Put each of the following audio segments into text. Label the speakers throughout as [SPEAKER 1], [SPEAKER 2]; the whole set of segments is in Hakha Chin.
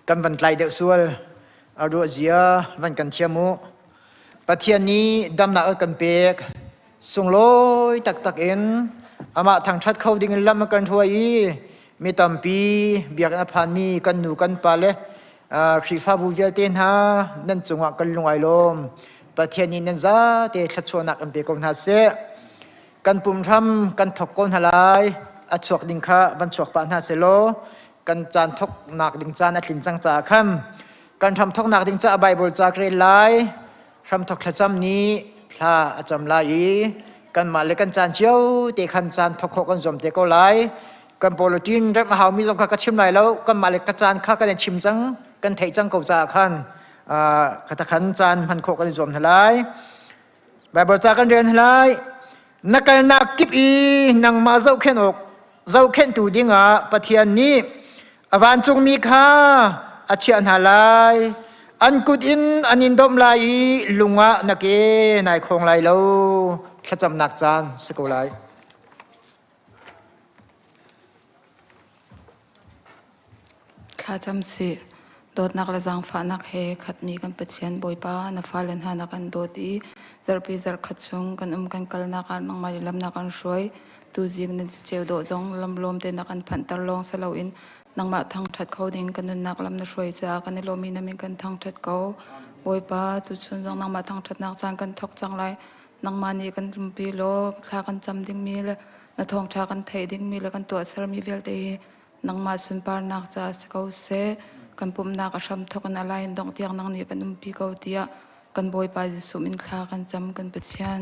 [SPEAKER 1] Kan van tlai deuh sual. A ruah zia van kan thiam u. Pathian nih damnak a kan pek. Sunglawi taktak in amah thangṭhat kho ding in lam a kan hruai i mi tampi biakinn a phanmi kan nu kan pa le Khrihfabu vialte hna nan cungah kan lung ai lawm. Pathian nih nan zate thluachuahnak in pe ko hna seh. Kan pum hram kan thok ko hna lai. A chuak ding kha van chuak pah hna seh law kan caan thoknak ding caan a tlin cang caah khan kan hram thoknak ding caah Bible ca ka rel lai. Hramthok thlacam nih thla a cam lai i kanmah le kan caan cio te khan caan thok khawh kan zuam te ko lai. Kan politin remh a haumi zong kha ka chim lai lo. Kanmah le ka caan kha kan i chim cang, kan theih cang ko caah khan khatakhan caan hman khawh kan i zuam hna lai. Bible ca kan rel hna lai. Na kalnak kip i nangmah zohkhenh awk zohkhenhtu dingah Pathian nih a vancungmi kha a chiah hna lai. An kut in an in domh lai i lung ah na ke nai khawng lai lo. Thlacamnak caan si ko lai.
[SPEAKER 2] Thlacam sih. Dawtnak le zaangfahnak he khatmi kan Pathian Bawipa, na fale hna na kan dawt i zarhpi zarhkhat chung kan um kan kalnak ah nangmah nih lam na kan hruai. Tuzing na ceu dawh zong lamlawm te na kan phanhter lawng si loin nangmah thangṭhat kho ding kan nunnak lam na hruai caah kan i lawm i na min kan thangṭhat ko. Bawipa, tuchun zong nangmah thangṭhatnak caan kan thawk cang lai. Nangmah nih kan umpi law thla kan cam dingmi le na thawngṭha kan theih dingmi le kan tuahsermi vialte hi nangmah sunparnak caah si ko seh. Kan pumhnak a hramthawk in a lai in dongh tiang nang nih kan umpi ko tiah kan Bawipa Jesuh min thla kan cam kan Pathian.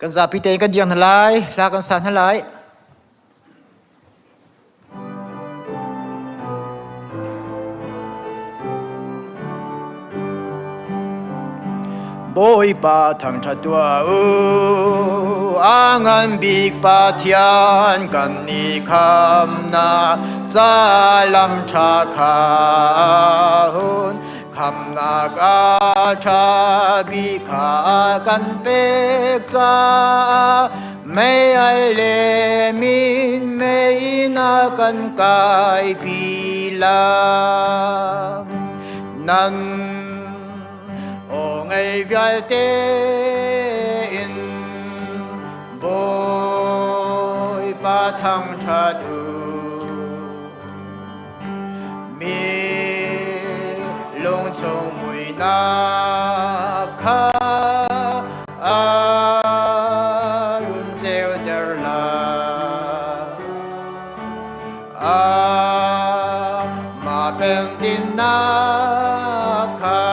[SPEAKER 1] Kan zapi tein kan dir hna lai, hla kan sa hna lai. Bawipa thangṭhat tuah u, a ngan bik Pathian kan i khamnak ca lam ṭha kha hun khamnak a ṭha bik kha kan pek caah mei al le min mei in a kan kaipi lam. Nan aw ngei vialte in Bawipa thangṭhat u. Mi lungchung muihnak kha a run ceuter lai. Amah peng dinnak kha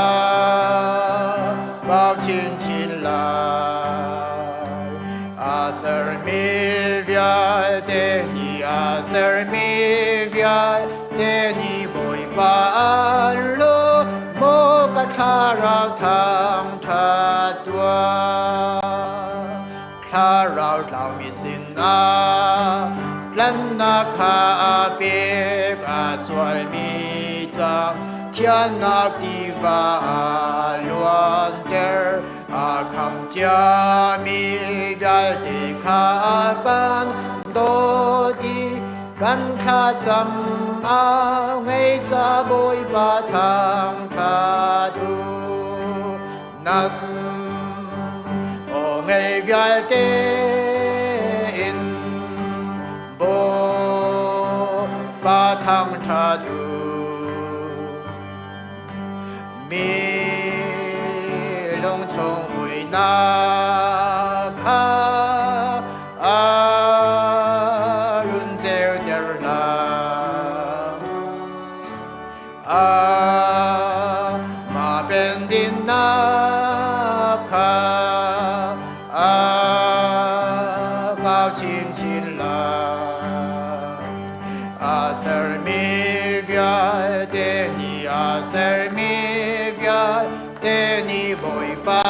[SPEAKER 1] a kau chinchin lai. A sermi vialte nih a sermi vialte nih Bawipa an lawm maw ka thlarau thangṭhat tuah. Thlarau tlaumi sinah tlannak kha a pek a sualmi ca thiannak tiva a luanter a kham ciami vialte kha kan dawt i kan thlacam a ngei ca Bawipa thangṭhat u. Nan aw ngei vialte in Bawipa thangṭhat u. Mi lungchung muihnak kha a run ceuter lai. Amah pendinnak kha a kau chinchin lai. A sermi vialte nih a sermi vialte nih Bawipa.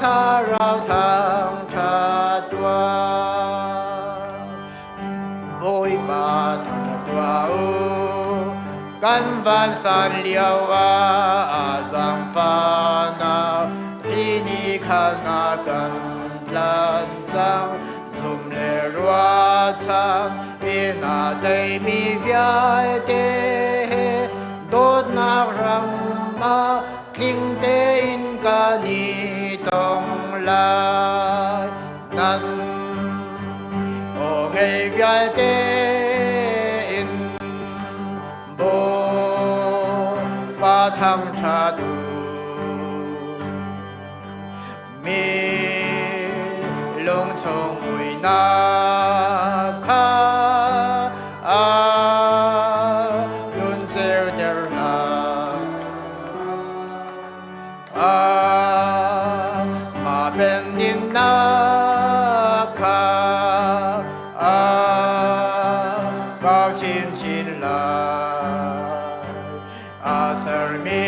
[SPEAKER 1] thlarau thangṭhat tuah. Bawipa thangṭhat tuah u, kan vansan lio ah zaangfahnak hi ni khan a kan tlanh cang. Zum le ruahchan in a teimi vialte he dawtnak ram ah tling tein kan i tong lai. Nan aw ngei vialte in Bawipa thangṭhat u. Mi lungchung muihnak kha a run ceuter hlah. Amah pendinnak kha a kau chinchin lai. A sermi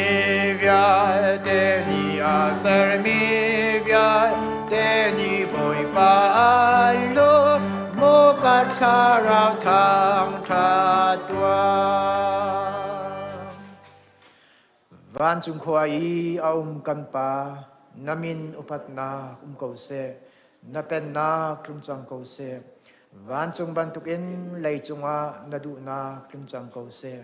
[SPEAKER 1] vialte nih a sermi vialte nih Bawipa an lawm, maw ka thlarau thangṭhat tuah. Vancung khua i a um kan Pa, na min upatnak um ko seh, na pennak tlung cang ko seh. Vancung bantukin leicung ah na duhnak tlung cang ko seh.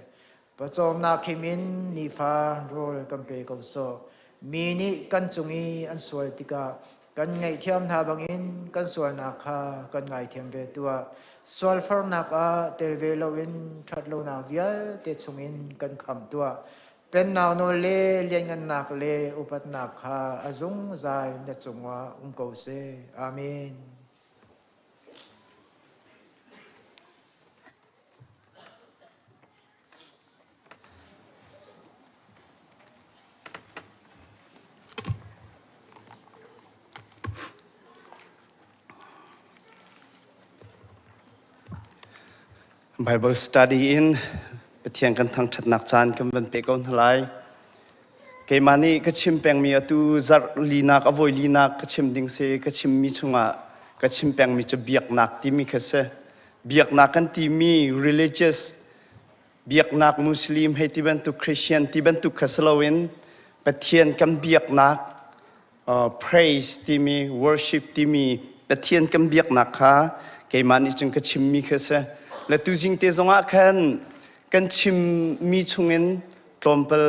[SPEAKER 1] Pawcawmnak khim in nifa rawl kan pe ko sawh. Mi nih kan cung i an sual tikah kan ngaihthiam hna bangin kan sualnak kha kan ngaithiam ve tuah. Sualfarnak ah tel ve loin ṭhatlonak vialte chungin kan khamh tuah. Pennak nawl le lianngannak le upatnak kha a zungzal na cungah um ko seh. Amen.
[SPEAKER 3] Bible study in Pathian kan thangṭhatnak caan kan van pe ko hna lai. Keimah nih ka chim pengmi atu zarh linak a voi linak ka chim ding si ka chimmi chungah ka chim pengmi cu biaknak timi kha si. Biaknak kan timi religious biaknak Muslim hei ti bantuk Christian ti bantuk kha si loin Pathian kan biaknak praise timi worship timi Pathian kan biaknak kha keimah nih cun ka chimmi kha si. Le tuzing te zongah khan kan chimmi chungin tlawmpal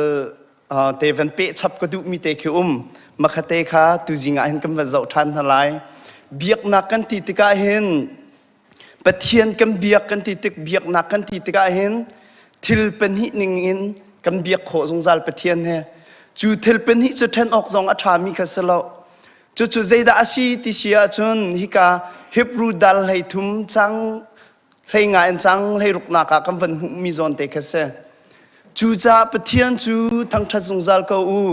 [SPEAKER 3] te van peh chap ka duhmi te khi um makhate kha tuzing ah hin kan van zoh ṭhan hna lai biaknak kan ti tikah hin Pathian kan biak kan ti tik biaknak kan ti tikah hin thil pahnih ning in kan biak khawh zungzal Pathian he cu thil pahnih cu ṭhen awk zong a ṭhami kha si lo cucu zeidah a si ti si ahcun hika Hebrew dal hlei thum cang hlei nga in cang hlei ruknak ah kan van hmuhmi zawn te kha si. Cucaah Pathian cu thangṭhat zungzal ko u.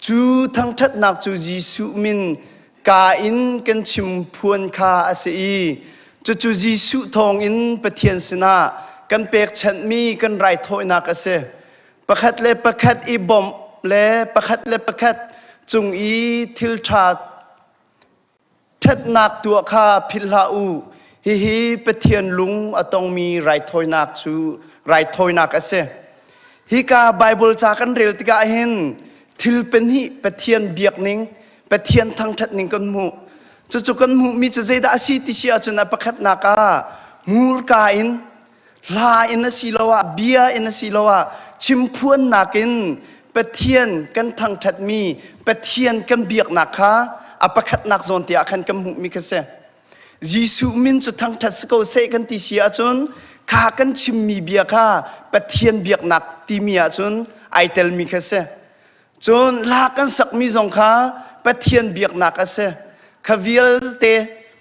[SPEAKER 3] Cu thangṭhatnak cu Jesuh min ka in kan chim phuan kha a si i cucu Jesuh thawngin Pathian sinah kan pekchanhmi kan raithawinak a si. Pakhat le pakhat i bawmh le pakhat le pakhat cung i thil ṭha Ṭhatnak tuah kha philh hlah u. Hihi Pathian lung a tongmi raithawinak cu raithawinak a si. Hika Baibal ca kan rel tikah hin thil pahnih Pathian biakning, Pathian thangṭhatning kan hmuh. Cucu kan hmuhmi cu zeidah a si ti si ahcun a pakhatnak ah hmurka in hla in asiloah bia in asiloah chimphuannak in Pathian kan thangṭhatmi Pathian kan biaknak kha a pakhatnak zawn te ah khan kan hmuhmi kha si. Jesuh min cu thangṭhat si ko seh kan ti si ahcun kha kan chimmi bia kha Pathian biaknak timi ahcun ai telmi kha si. Cun hla kan sakmi zong kha Pathian biaknak a si. Kha vialte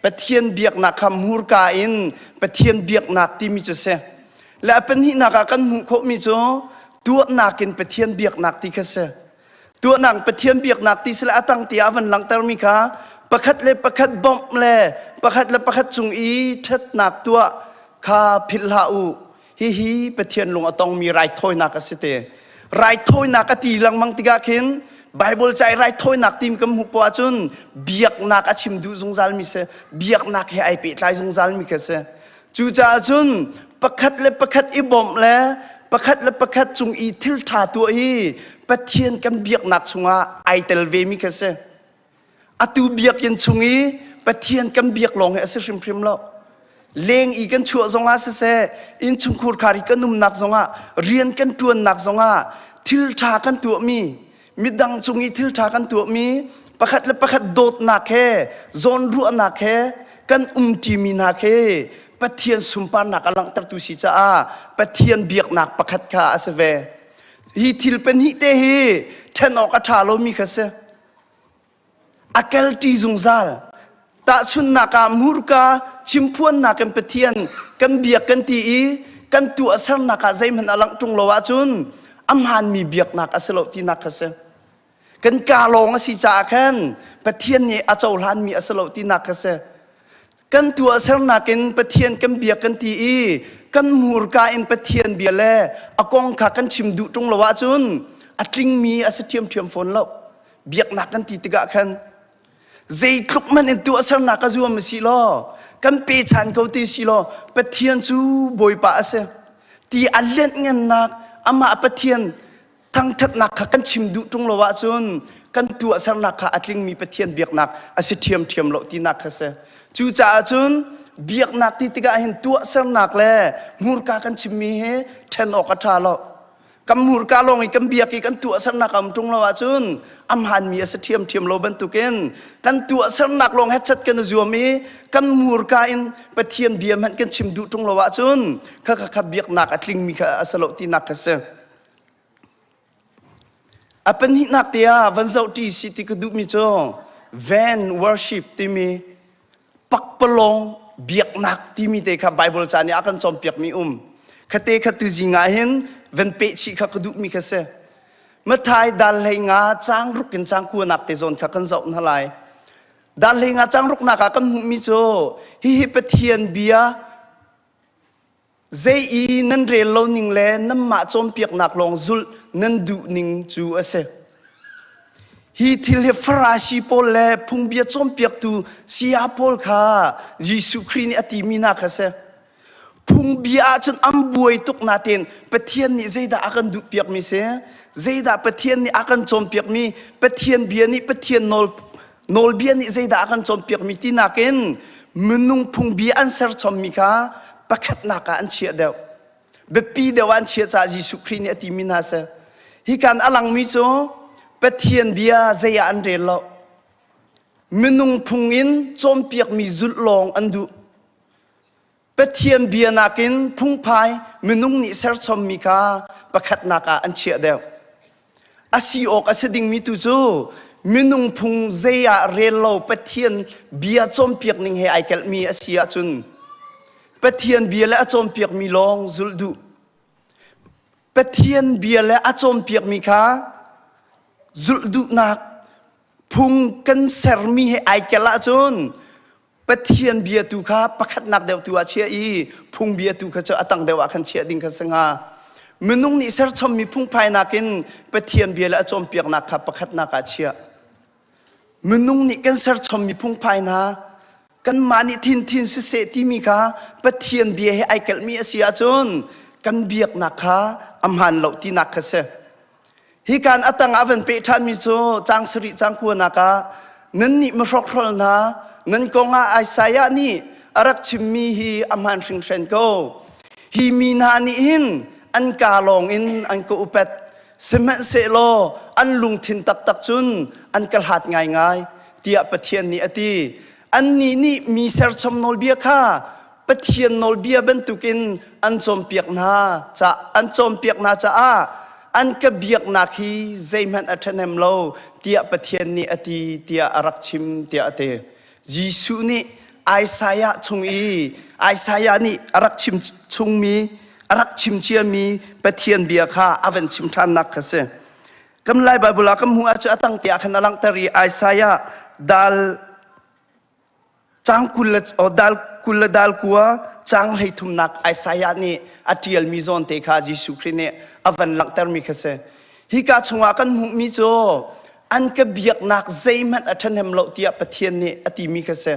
[SPEAKER 3] Pathian biaknak kha hmurka in Pathian biaknak timi cu si. Le a pahnihnak ah kan hmuh khawhmi cu tuahnak in Pathian biaknak ti kha si. Tuahnak Pathian biaknak ti si le a tang ti ah van langhtermi kha pakhat le pakhat bawmh le pakhat le pakhat cung i ṭhatnak tuah kha philh hlah u. Hihi Pathian lung a tongmi raithawinak a si te. Raithawinak a ti lengmang tikah khin Bible ca i raithawinak timi kan hmuh poah ahcun biaknak a chim duh zungzalmi si, biaknak he ai pehtlai zungzalmi kha si. Cucaah cun pakhat le pakhat i bawmh le pakhat le pakhat cung i thil ṭha tuah hi Pathian kan biaknak chungah ai tel vemi kha si. Atu biakinn chung i Pathian kan biak lawng hi a si hrimhrim lo. Leng i kan chuah zongah siseh, innchungkhur khar i kan umnak zongah, rian kan ṭuannak zongah thil ṭha kan tuahmi, midang cung i thil ṭha kan tuahmi, pakhat le pakhat dawtnak he, zawnruahnak he kan umṭimi hna khi Pathian sunparnak a langhtertu si caah Pathian biaknak pakhat kha a si ve. Hi thil pahnih te hi ṭhen awk a ṭha lomi kha si. A kalṭi zungzal. Tahchunhnak ah hmurka chimphuannak in Pathian kan biak kan ti i kan tuahsernak ah zeihmanh a langh ṭung lo ahcun a hmaanmi biaknak a si lo tinak kha si. Kan kaa lawng a si caah khan Pathian nih a cohlanmi a si lo tinak kha si. Kan tuahsernak in Pathian kan biak kan ti i kan hmurka in Pathian bia le a kong kha kan chim duh ṭung lo ahcun a tlingmi a si ṭhiamṭhiam fawn lo. Biaknak kan ti tikah khan zeitluk hmanh in tuahsernak a zuam si law kan pechan ko ti si law Pathian cu Bawipa a si ti a lianhngannak amah Pathian thangṭhatnak kha kan chim duh ṭung lo ahcun kan tuahsernak kha a tlingmi Pathian biaknak a si ṭhiamṭhiam lo tinak kha si. Cucaah cun biaknak ti tikah hin tuahsernak le hmurka kan chimmi hi ṭhen awk a ṭha lo. Kan hmurka lawng i kan biak i kan tuahsernak a um ṭung lo ahcun a hmaanmi a si ṭhiamṭhiam lo bantukin kan tuahsernak lawng hetchat kan i zuam i kan hmurka in Pathian bia hmanh kan chim duh ṭung lo ahcun kha kha kha biaknak a tlingmi kha a si lo tinak kha si. A pahnihnak te ah van zoh ṭi si ti ka duhmi cu van worship timi pakpalawng biaknak timi te kha Bible ca nih a kan cawnpiakmi um. Khate kha tu zing ah hin van peh chih kha ka duhmi kha si. Mathai dal hlei nga cang ruk in cang kuanak te zawn kha kan zoh hna lai. Dal hlei nga cang ruknak ah kan hmuhmi cu hihi Pathian bia Zei i nan rel lo ning le nanmah cawnpiaknak lawng zulh nan duh ning cu a si. Hi thil hi Farasi pawl le phungbia cawnpiaktu saya pawl kha Jesuh Khrih nih a timi hna kha si. Phungbia ahcun an buai tuk nain Pathian nih zeidah a kan duhpiakmi si? Zeidah Pathian nih a kan cawnpiakmi? Pathian bia nih Pathian nawl Nawlbia nih zeidah a kan cawnpiakmi ti nakin minung phungbia an serchommi kha pakhatnak ah an chiah deuh. Biapi deuh ah an chiah caah Jesuh Khrih nih a timi hna si. Hi kan a langmi cu Pathian bia zei ah an rel lo. Minung phung in cawnpiakmi zulh lawng an duh. Pathian bia nakin phungphai minung nih serchommi kha pakhatnak ah an chiah deuh. A si awk a si dingmi tu cu minung phung zei ah rel lo Pathian bia cawnpiak ning he ai kelhmi a si ahcun Pathian bia le a cawnpiakmi lawng zulh duh. Pathian bia le a cawnpiakmi kha zulh duhnak phung kan sermi he ai kel ahcun Pathian bia tu kha pakhatnak deuh tu ah chiah i phungbia tu kha cu a tang deuh ah khan chiah ding kha si hnga. Minung nih serchommi phungphai nakin Pathian bia le a cawnpiaknak kha pakhatnak ah chiah. Minung nih kan serchommi phungphai hna kanmah nih thin thin siseh timi kha Pathian bia he ai kelhmi a si ahcun kan biaknak kha a hmaan lo tinak kha si. Hi kan a tang ah van peh ṭhanmi cu caang sarih caang kuanak ah nannih mihrokhrawl hna nan kong ah Isaiah nih a rak chimmi hi a hmaan hringhren ko. Hi mi hna nih hin an kaa lawng in an ka upat, sihmanhsehlaw an lungthin taktak cun an ka hlat ngaingai, tiah Pathian nih a ti. Annih nih mi serchom nawlbia kha Pathian nawlbia bantukin an cawnpiak hna ca an cawnpiak hna caah an ka biaknak hi zeihmanh a ṭhahnem lo tiah Pathian nih a ti tiah a rak chim tiah a ti. Jesuh nih Isaiah chung i Isaiah nih a rak chim chungmi a rak chim ciami Pathian bia kha a van chim ṭhannak kha si. Kan Lai Bible ah kan hmuh ahcun a tang te ah khan a langhter i Isaiah dal Caang 20 le dal 20 le dal kua caang hleithumnak Isaiah nih a ṭialmi zawn te kha Jesuh Khrih nih a van langhtermi kha si. Hika chungah kan hmuhmi cu An ka biaknak zeihmanh a ṭhahnem lo tiah Pathian nih a timi kha si.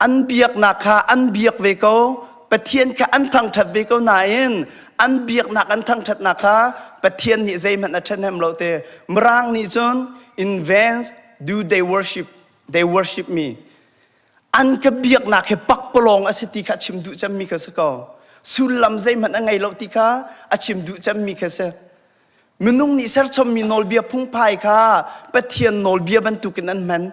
[SPEAKER 3] An biaknak kha an biak ve ko, Pathian kha an thangṭhat ve ko nain an biaknak an thangṭhatnak kha Pathian nih zeihmanh a ṭhahnem lo te. Mirang nih cun in vain do they worship, they worship me. An ka biaknak hi pakpalawng a si ti kha a chim duh cemmi kha si ko. Sullam zeihmanh a ngei lo ti kha a chim duh cemmi kha si. Minung nih serchommi nawlbia phungphai kha Pathian nawlbia bantukin an hman.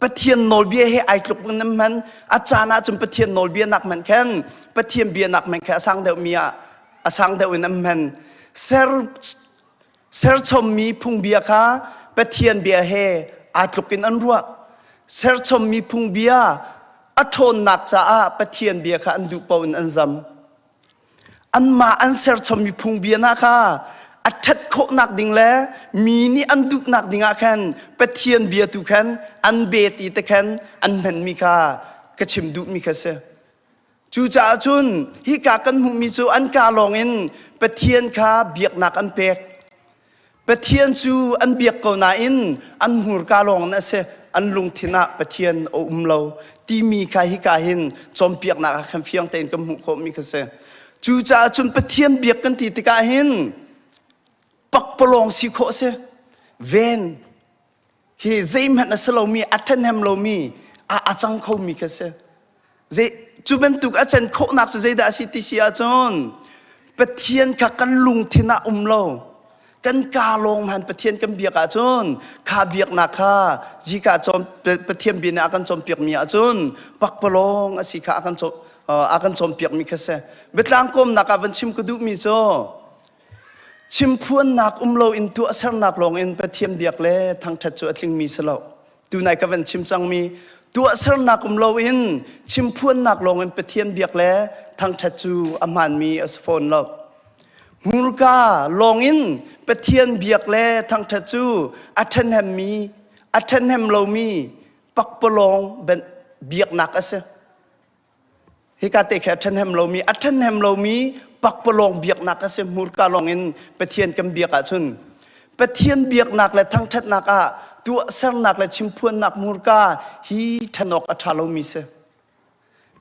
[SPEAKER 3] Pathian nawlbia he ai tluk in an hman. A caan ahcun Pathian nawlbia nak hmanh khan Pathian bia nak hmanh khan a sang deuhmi ah a sang deuh in an hman. Ser serchommi phungbia kha Pathian bia he aa tluk in an ruah. Serchommi phungbia a ṭhawnnak caah Pathian bia kha an duh paoh in an zam. Anmah an serchommi phungbia hna kha a ṭhat khawhnak ding le mi nih an duhnak ding ah khan Pathian bia tu khan an bet i te khan an hmanmi kha ka chim duhmi kha si. Cucaah cun hika kan hmuhmi cu an kaa lawngin Pathian kha biaknak an pek. Pathian cu an biak ko nain an hmurka lawng in a si an lungthin ah Pathian a um lo timi kha hika hin cawnpiaknak ah khan fiang tein kan hmuh khawhmi kha si. Cucaah cun Pathian biak kan ti tikah hin pakpalawng si khawh a si. Ven hi zeihmanh a si lomi a ṭhahnem lomi a a cang khomi kha si. Zei, cu bantuk a can khawhnak cu zeidah a si ti si ahcun Pathian kha kan lungthin ah um lo. Kan kaa lawng han Pathian kan biak ahcun kha biaknak kha zika cawm Pathian bia nih a kan cawnpiakmi ahcun pakpalawng a si kha a kan a kan cawnpiakmi kha si. Biatlang kawmnak ah van chim ka duhmi cu Chimphuannak um loin tuahsernak lawngin Pathian biak le thangṭhat cu a tlingmi si lo. Tunai ka van chim cangmi tuahsernak um loin chimphuannak lawngin Pathian biak le thangṭhat cu a hmaanmi a si fawn lo. Hmurka lawngin Pathian biak le thangṭhat cu a ṭhahnemmi, a ṭhahnem lomi pakpalawng biaknak a si. Hika te khi a ṭhahnem lomi, a ṭhahnem lomi pakpalawng biaknak a si. Hmurka lawngin Pathian kan biak ahcun Pathian biaknak le thangṭhatnak ah tuahsernak le chimphuannak hmurka hi ṭhen awk a ṭha lomi si.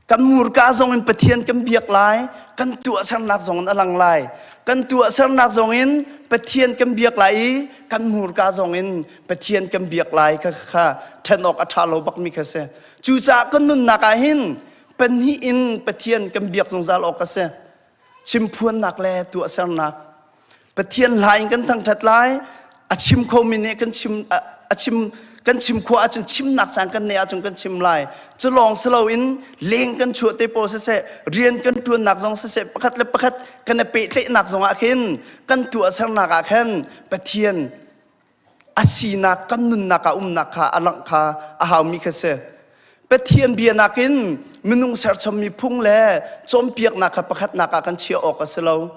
[SPEAKER 3] Kan hmurka zongin Pathian kan biak lai, kan tuahsernak zongin a lang lai. Kan tuahsernak zongin Pathian kan biak lai i kan hmurka zongin Pathian kan biak lai kha kha ṭhen awk a ṭha lo bakmi kha si. Cucaah kan nunnak ah hin pahnih in Pathian kan biak zungzal awk a si. Chimphuannak le tuahsernak. Pathian hla in kan thangṭhat lai, a chim khomi nih kan chim a chim kan chim khawh ahcun chimnak caan kan neih ahcun kan chim lai. Cu lawng si loin leng kan chuah te pawl siseh, rian kan ṭuannak zong siseh, pakhat le pakhat kan i pehtlaihnak zong ah khin kan tuahsernak ah khan Pathian a sinak kan nunnak ah umnak kha a langh kha a haumi kha si. Pathian bia nakin minung serchommi phung le cawnpiaknak kha pakhatnak ah kan chiah awk a si lo.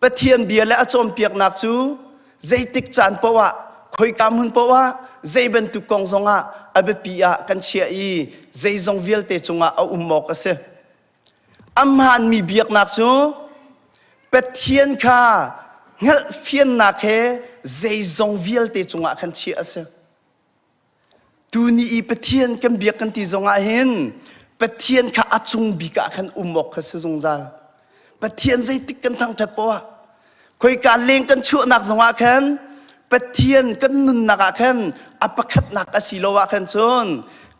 [SPEAKER 3] Pathian bia le a cawnpiaknak cu zeitik caan paoh ah khoika hmun paoh ah zei bantuk kong zongah a biapi ah kan chiah i zeizong vialte cungah a um awk a si. A hmaanmi biaknak cu Pathian kha hngalhfiannak he zeizong vialte cungah khan chiah a si. Tuni i Pathian kan biak kan ti zongah hin Pathian kha a cung bik ah khan um awk kha si zungzal. Pathian zeitik kan thangṭhat poah ah khoika leng kan chuahnak zongah khan Pathian kan nunnak ah khan a pakhatnak a si lo ah khan cun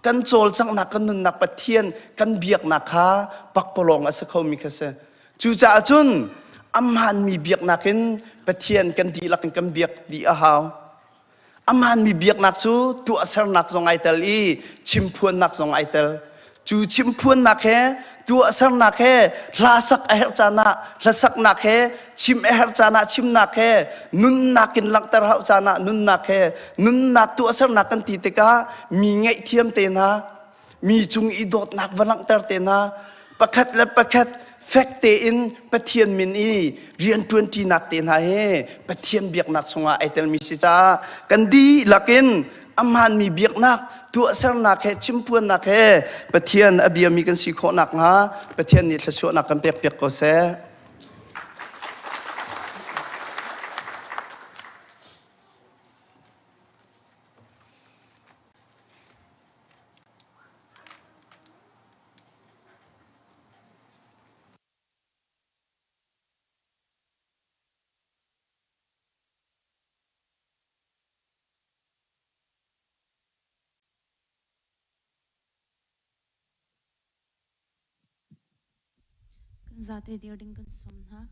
[SPEAKER 3] kan cawlcanghnak kan nunnak Pathian kan biaknak kha pakpalawng a si khomi kha si. Cucaah cun a hmaanmi biaknak in Pathian kan dihlak in kan biak dih a hau. A hmaanmi biaknak cu tuahsernak zong ai tel i chimphuannak zong ai tel. Cu chimphuannak he tuahsernak he hla sak a herh caan ah hlasaknak he chim a herh caan ah chimnak he nunnak in langhter hauh caan ah nunnak he nunnak tuahsernak kan ti tikah mi ngaihthiam te hna mi cung i dawtnak va langhter te hna pakhat le pakhat fek tein Pathian min i rian ṭuanṭinak te hna hi Pathian biaknak chungah ai telmi si caah kan dihlak in a hmaanmi biaknak tuahsernak he chimpuannak he Pathian a biami kan si khawh nakhnga Pathian nih thluachuahnak kan pekpiak ko seh.
[SPEAKER 4] Zate dir ding kan sawm hna.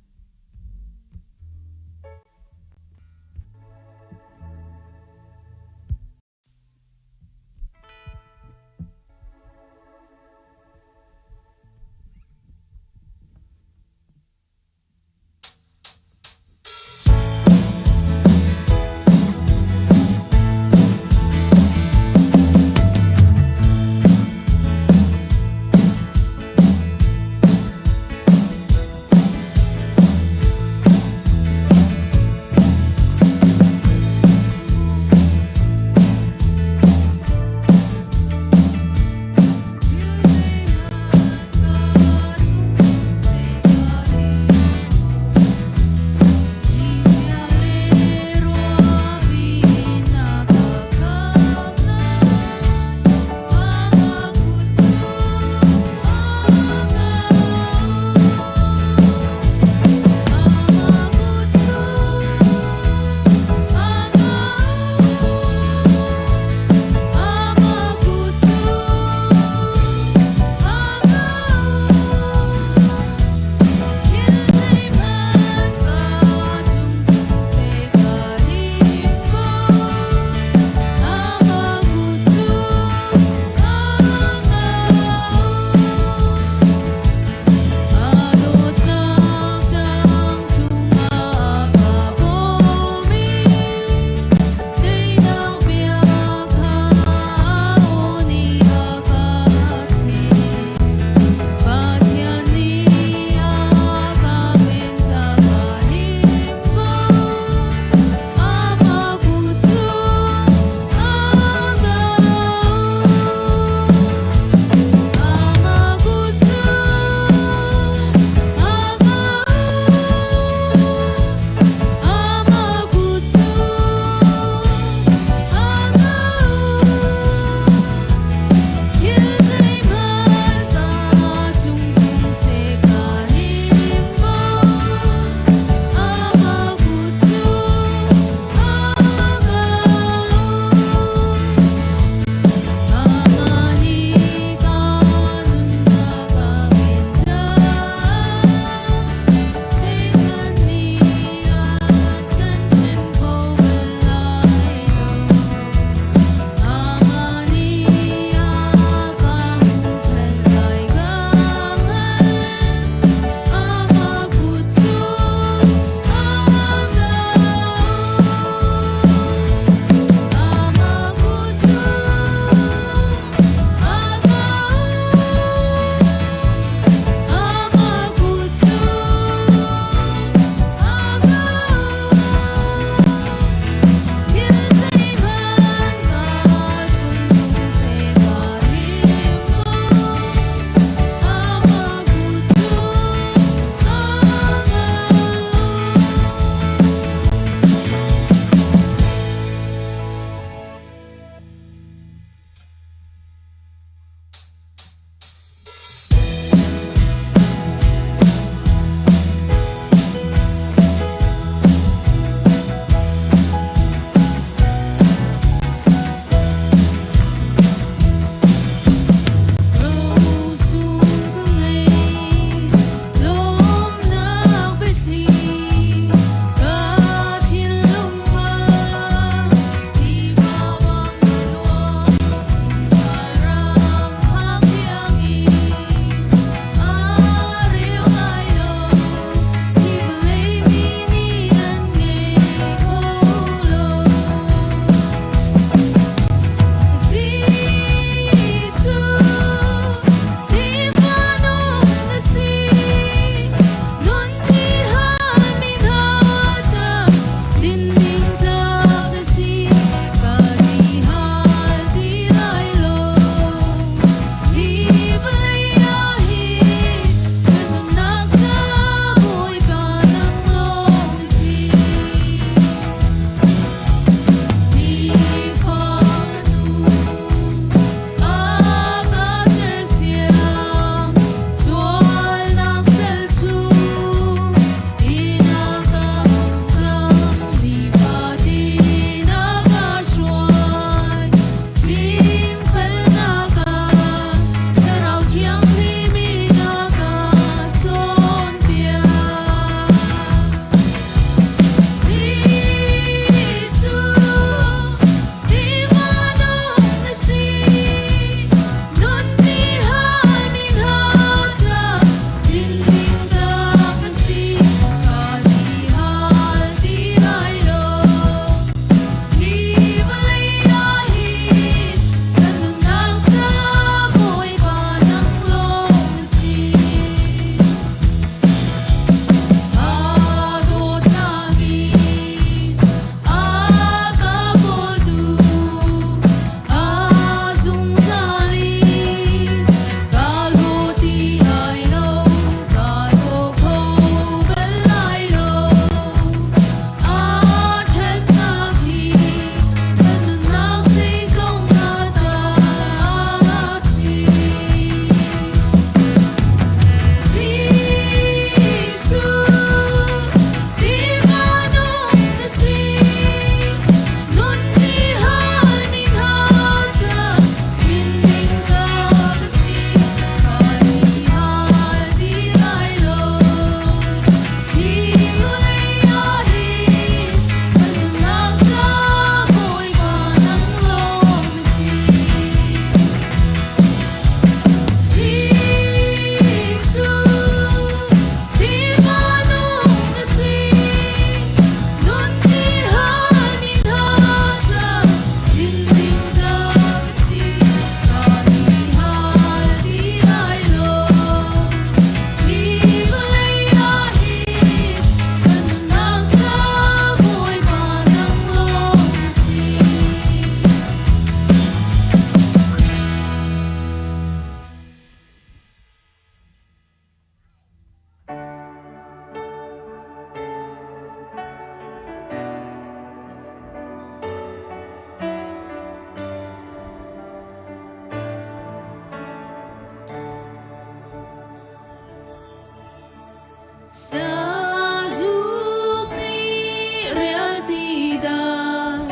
[SPEAKER 4] Sazuk nih rialti dan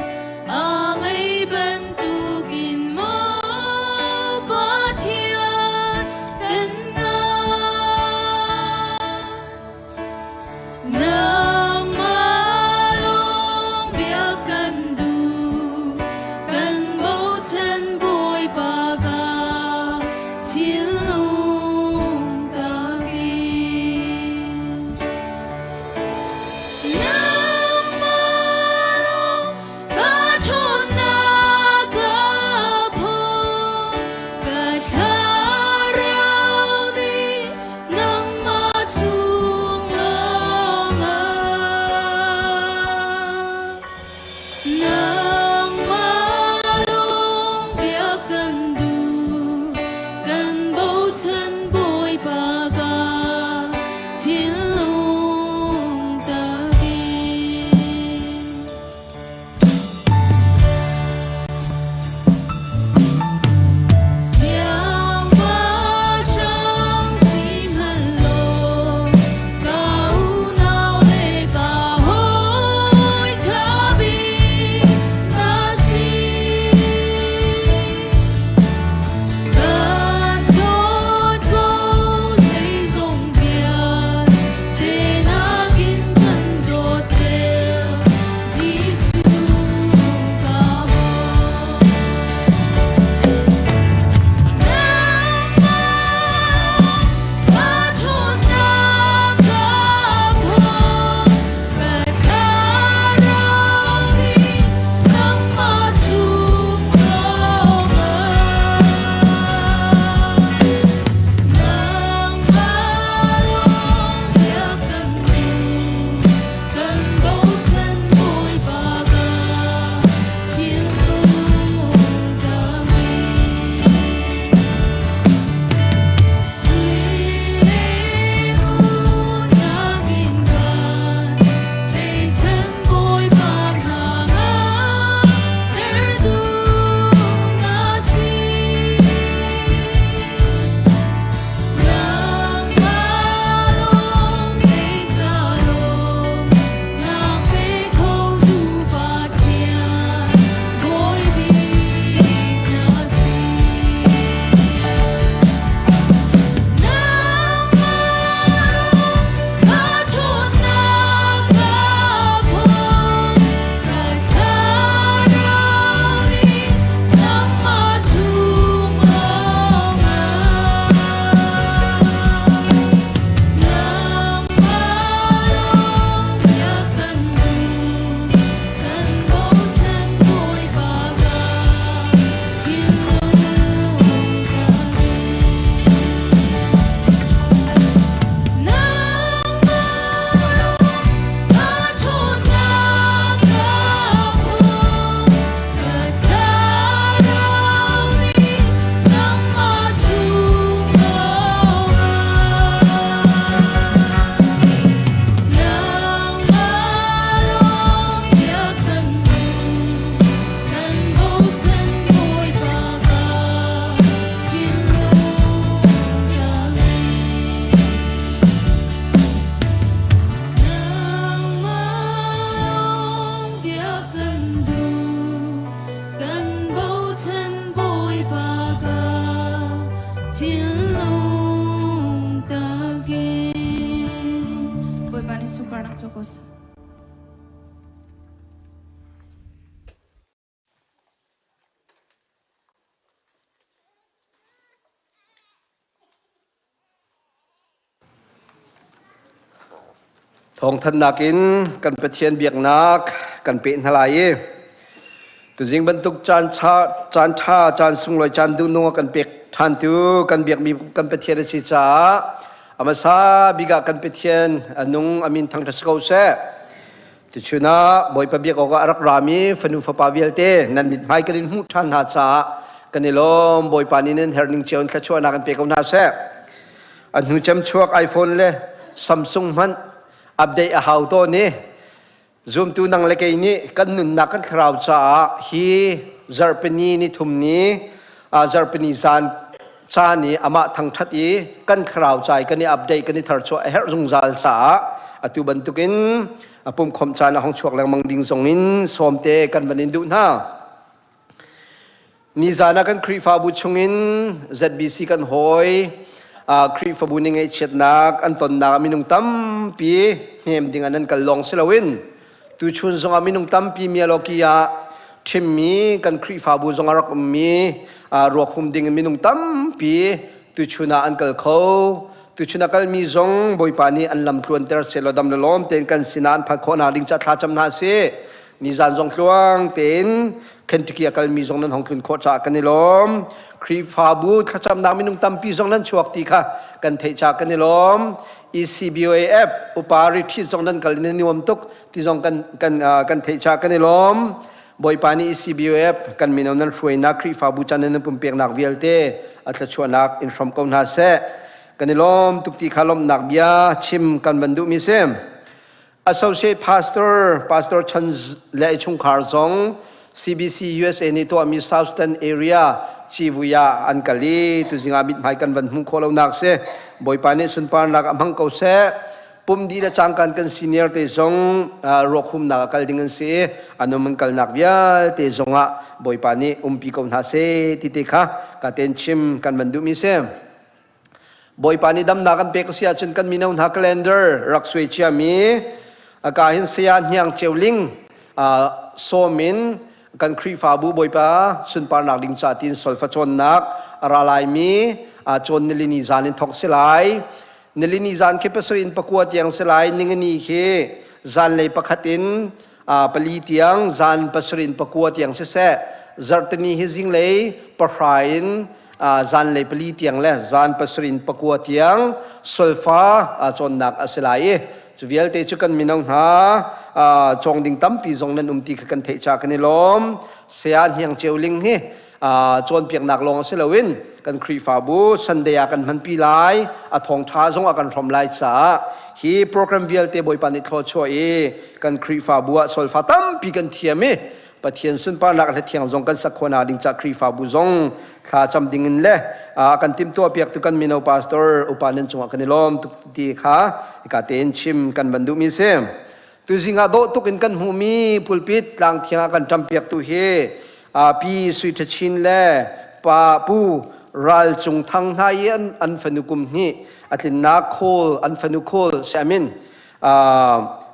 [SPEAKER 4] a ngei bantukin maw Pathian kan ngai. Nangmah lawng biak kan duh, kan bochan Bawipa ka thinlung takin. Nangmah lawng ka ṭhawnnak ka phaw, ka thlarau nih nangmah chung lawngah. Nangmah lawng biak kan duh, kan bochan Bawipa ka thinlung takin. Siangpahrang sihmanhlaw ka unau le ka hawi ṭha bik na si. Kan dawt ko zeizong vialte nakin kan dawt deuh Jesuh ka maw. Nangmah ka ṭhawnnak ka phaw, ka thlarau nih nangmah chung lawngah. Nangmah lawng biak kan duh, kan bochan Bawipa ka thinlung takin. Sui le ngun nakin kan teican Bawipa hna ngahtertu na si. Nangmah lawng kei ca lawm, nak pe khotu Pathian Bawi bik na si. Nangmah lawng ka ṭhawnnak ka phaw, ka thlarau nih nangmah chung lawngah. Nangmah lawng biak kan duh, kan bochan Bawipa ka thinlung takin. Nangmah lawng ka ṭhawnnak ka phaw, ka thlarau nih nangmah chung lawngah. Nangmah lawng biak kan duh, kan bochan Bawipa ka thinlung takin. Nangmah lawng biak kan duh, kan bochan Bawipa ka thinlung takin. Bawipa nih sunparnak co ko seh.
[SPEAKER 5] Thawngthanhnak in kan Pathian biaknak kan peh hna lai i tuzing bantuk caan caan ṭha caan sunglawi caan duhnung a kan pek ṭhantu kan biakmi kan Pathian a si caah a hmasa bik ah kan Pathian a nung a min thangṭhat si ko seh. Tuchun ah Bawipa biak awkah a rak rami fanu fapa vialte nan mithmai kan in hmuh ṭhan hna caah kan i lawm. Bawipa nih nan herh ning cio in thluachuahnak in pe ko hna seh. A hnu cem chuak iPhone le Samsung hmanh update a hau tawn i zumtu nang le kei nih kan nunnak kan thlarau caah hi zarhpini ni thum ni zarhpini zan Caan i amah thangṭhat i kan thlarau cai kan i update kan i tharchuah a herh zungzal caah atu bantukin a pumkhawmh caan a hong chuak lengmang ding zongin sawmte kan van in duh hna. Nizan ah kan Khrihfabu chungin ZBC kan hawi Khrihfabu nih ngaihchiatnak an tonnak ah minung tampi hnem ding ah nan kal lawng si loin tuchun zongah minung tampi Mialoki ah ṭhimmi kan Khrihfabu zong a rak ummi ruak hum ding in minung tampi tuchun ah an kal kho. Tuchun a kalmi zong Bawipa nih an lam tluanter sehlaw dam le lawm tein kan sinah an phanh khawh nak ding ca thlacam hna sih. Nizan zong tluang tein Kentucky a kalmi zong nan hong tlun khawh caah kan i lawm. Khrihfabu thlacamnak minung tampi zong nan chuak ti kha kan theih caah kan i lawm. ECBOAF upa retreat zong nan kal in nan nuam tuk ti zong kan kan kan theih caah kan i lawm. Bawipa nih ECBOF kan mino nan hruainak Khrihfabu chan nan pumpeknak vialte a thluachuahnak in hrawm ko hna seh. Kan i lawm tuk ti kha lawmhnak bia chim kan van duhmi si. Associate Pastor, Pastor Chan le chungkhar zong CBC USA nih tuahmi Southern Area civui ah an kal i tuzing ah mithmai kan van hmuh khawh lonak si. Bawipa nih sunparnak a hmang ko seh. Pum dih le cangkan kan senior te zong ruak humnak a kal ding an si i an um an kalnak vialte zongah Bawipa nih umpi ko hna seh ti te kha ka ten chim kan van duhmi si. Bawipa nih damnak an pek a si ahcun kan mino hna calendar rak suai ciami aka hin saya hniang ceuling sawm in kan Khrihfabu Bawipa sunparnak ding ca tiin solfa cawnnak a ra laimi cawn nilini zan in thawk si lai. Nilini zan khi pasarih in pakua tiang si lai. Ningani khi zanlei pakhat in pali tiang zan pasarih in pakua tiang siseh zarhteni hi zinglei pahra in zanlei pali tiang le zan pasarih in pakua tiang solfa cawnnak a si lai i cu vialte cu kan mino hna cawng ding tampi zong nan um ti kha kan theih ca kan i lawm saya hniang ceu ling hi cawnpiaknak lawng si loin kan Khrihfabu Sunday ah kan hmanpi lai a thawngṭha zong a kan hrawm lai caah hi program vialte Bawipa nih thluachuah i kan Khrihfabu ah solfa tampi kan thiam i Pathian sunparnak le thiang zong kan sak khawhnak ding ca Khrihfabu zong thla cam ding in le kan timhtuah piak tu kan mino pastor upa nan cungah kan i lawm tuk ti kha hika tein chim kan van duhmi si. Tuzing ah dawh tuk in kan hmuhmi pulpit tlang thiang ah kan ṭampiaktu hi Pi Sui Ṭha Chin le Pa Pu Ral Cung Thang hna i an, an fanu kum hnih a tlinnak khawl an fanu khawl siamin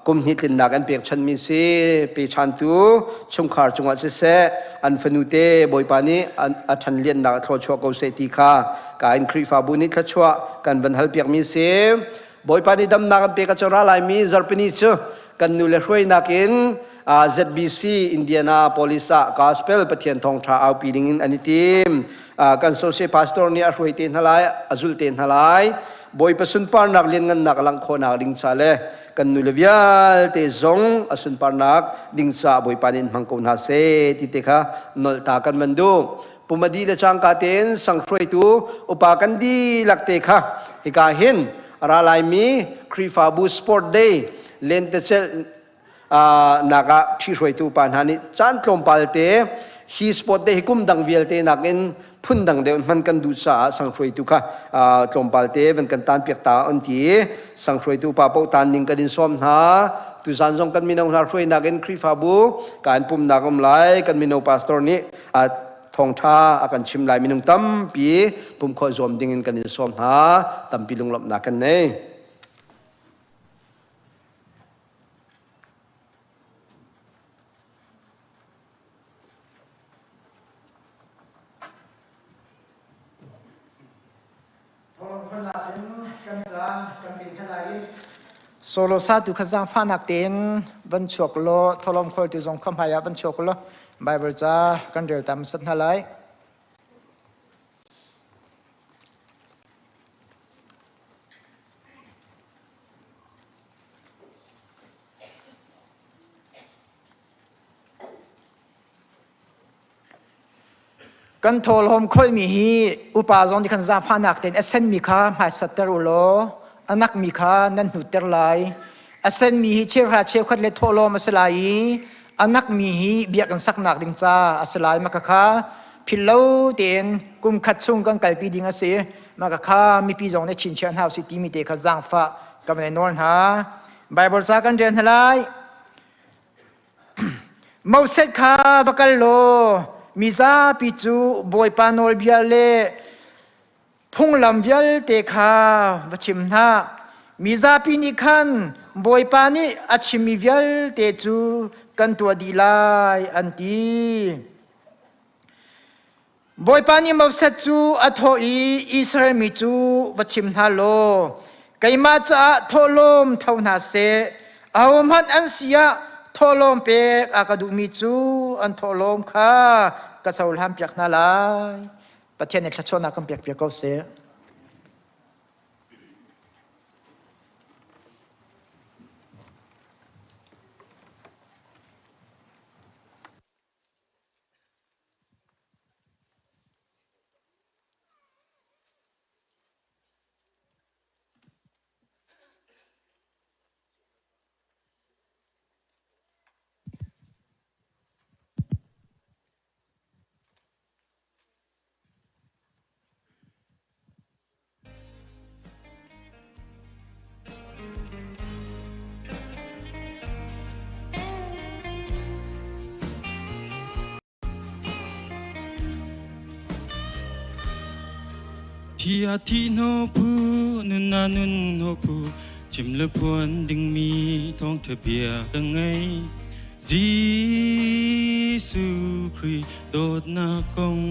[SPEAKER 5] kum hnih tlinnak an pekchanmi si pechantu chungkhar cungah siseh an fanu te Bawipa nih a ṭhan liannak a thluachuah ko seh ti kha ka in Khrihfabu nih thluachuah kan van halpiakmi si. Bawipa nih damnak an pek a ra laimi zarhpini cu kan nu le hruainak in ZBC Indianapolis ah Gospel Pathian thawngṭha aupi ding in an i tim. Kan associate pastor nih a hruai te hna lai, a zulh te hna lai. Bawipa sunparnak lianngannak a langh khawhnak ding ca le kan nu le vialte zong a sunparnak ding ca Bawipa nih in hmang ko hna seh ti te kha nolh ta kan van duh. Pumadi le cangka tein sang hruaitu upa kan dihlak te kha hika hin a ra laimi Khrihfabu Sport Day lentecelh nak ah ṭhihruaitu upa hna nih caan tlawmpal te hi sport day hi kum dang vialte nakin phun dang deuh hman kan duh caah sang hruaitu kha tlawmpal te van kan tan piak ta on ti sang hruaitu upa paoh tan ning kan in sawm hna tuzan zong kan mino hna hruainak in Khrihfabu kan pumnak um lai kan mino pastor nih thawngṭha a kan chim lai minung tampi pumkhawh zuam ding in kan in sawm hna tampi lunglawmhnak kan nei.
[SPEAKER 1] Solo satu kha zaangfahnak tein van chuak law tholom khawltu zong kha hmai ah van chuak law Bible ca kan rel tam sat hna lai. Kan thawhlawm kholhmi hi upa zong nih khan zaangfahnak tein a senmi kha hmaisatter u law a nakmi kha nan hnutter lai. A senmi hi cheuhra cheukhat le thawhlawm a si lai i a nakmi hi biakinn saknak ding ca a si lai. Maka kha. Philh lo tein kum khat chung kan kalpi ding a si. Mah ka kha mipi zong nih chinchiah hna usih timi te kha zaangfah ka van i nawl hna. Bible ca kan rel hna lai. Moses kha va kal law mi zapi cu Bawipa nawlbia le phunglam vialte kha va chim hna. Mi zapi nih khan Bawipa nih a chimmi vialte cu kan tuah dih lai an ti. Bawipa nih Moses cu a thawh i Israel mi cu va chim hna law keimah caah thawhlawm tho hna seh. Ahohmanh an si ah thawhlawm pek a ka duhmi cu an thawhlawm kha ka cohlanpiak hna lai. Pathian nih thluachuahnak kan pekpiak ko seh.
[SPEAKER 6] Thi a thi hno phu nun na nun hno phu chim le phuan dingmi thawngṭha bia ka ngei Jesuh Khrih dawtnak kong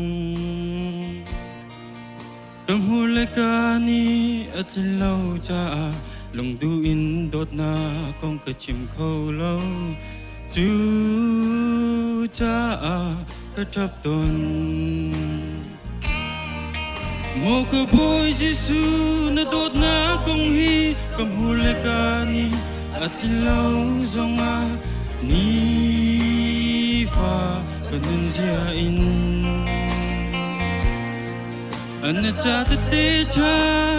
[SPEAKER 6] Ka hmur le ka nih a tlin lo caah lungduh in dawtnak kong ka chim kho lo. Cu caah ka ṭap tawn. Maw ka Bawi Jesuh na dawtnak kong hi ka hmur le ka nih a tlin lo zongah nifa ka nunzia in Na ca tete ṭha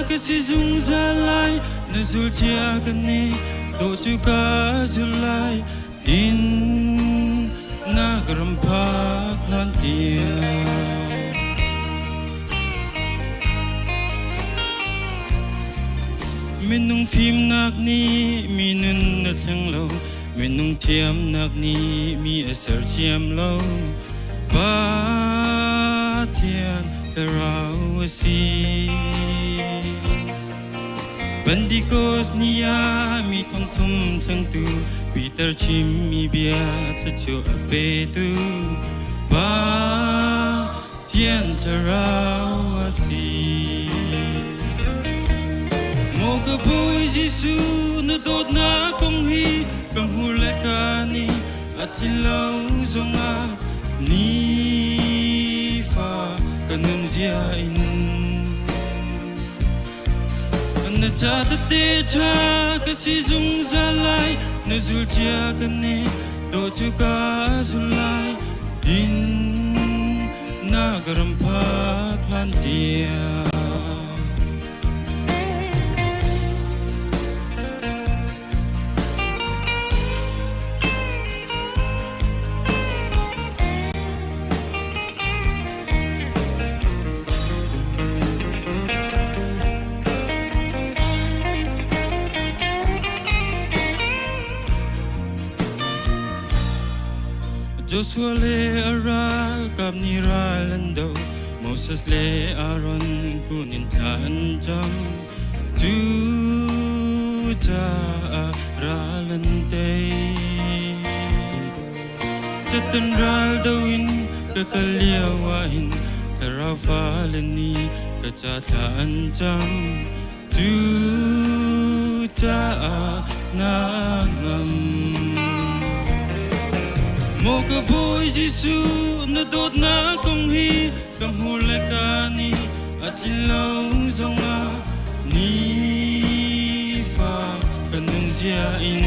[SPEAKER 6] ka si zungzal lai, na zul cia ka nih dawh cu ka zul lai, din na ka ram phak hlan tiang. Minung fimnak nih mi nun a thleng lo, minung thiamnak nih mi a sersiam lo. Pathian thlarau a si. Pentecost ni ah mi thongthum thlengtu Peter chimmi bia thluachuah a petu Pathian thlarau a si. Maw ka Bawi Jesuh na dawtnak kong hi ka hmur le ka nih a thin lo zongah nifa ka nun zia in na ca tete ṭha ka si zungzal lai na zul cia ka ne do cu ka zul lai din na ka ram phak hlan tiang. Joshua le a ralkap nih ral an doh. Moses le Aaron kun in thla an cam. Cucaah ral an tei. Satan ral do in ka kal lio ah hin thlarau fale nih ka ca thla an cam. Cucaah na ngam. Maw ka Bawi Jesuh na dawtnak kong hi ka hmur le ka nih a tlin lo zongah nifa ka nunzia in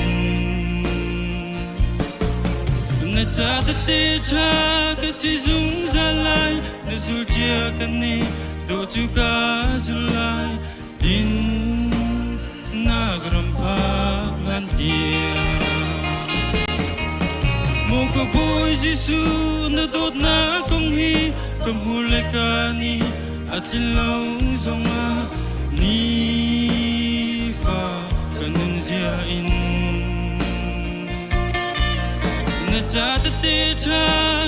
[SPEAKER 6] na ca tete ṭha ka si zungzal lai na zul cia ka nih dawh cu ka zul lai din nak ram phak hlan tiang Maw ka Bawi Jesuh na dawtnak kong hi Ka hmur le ka nih a tlin lo zongah nifa ka nunzia in na ca tete ṭha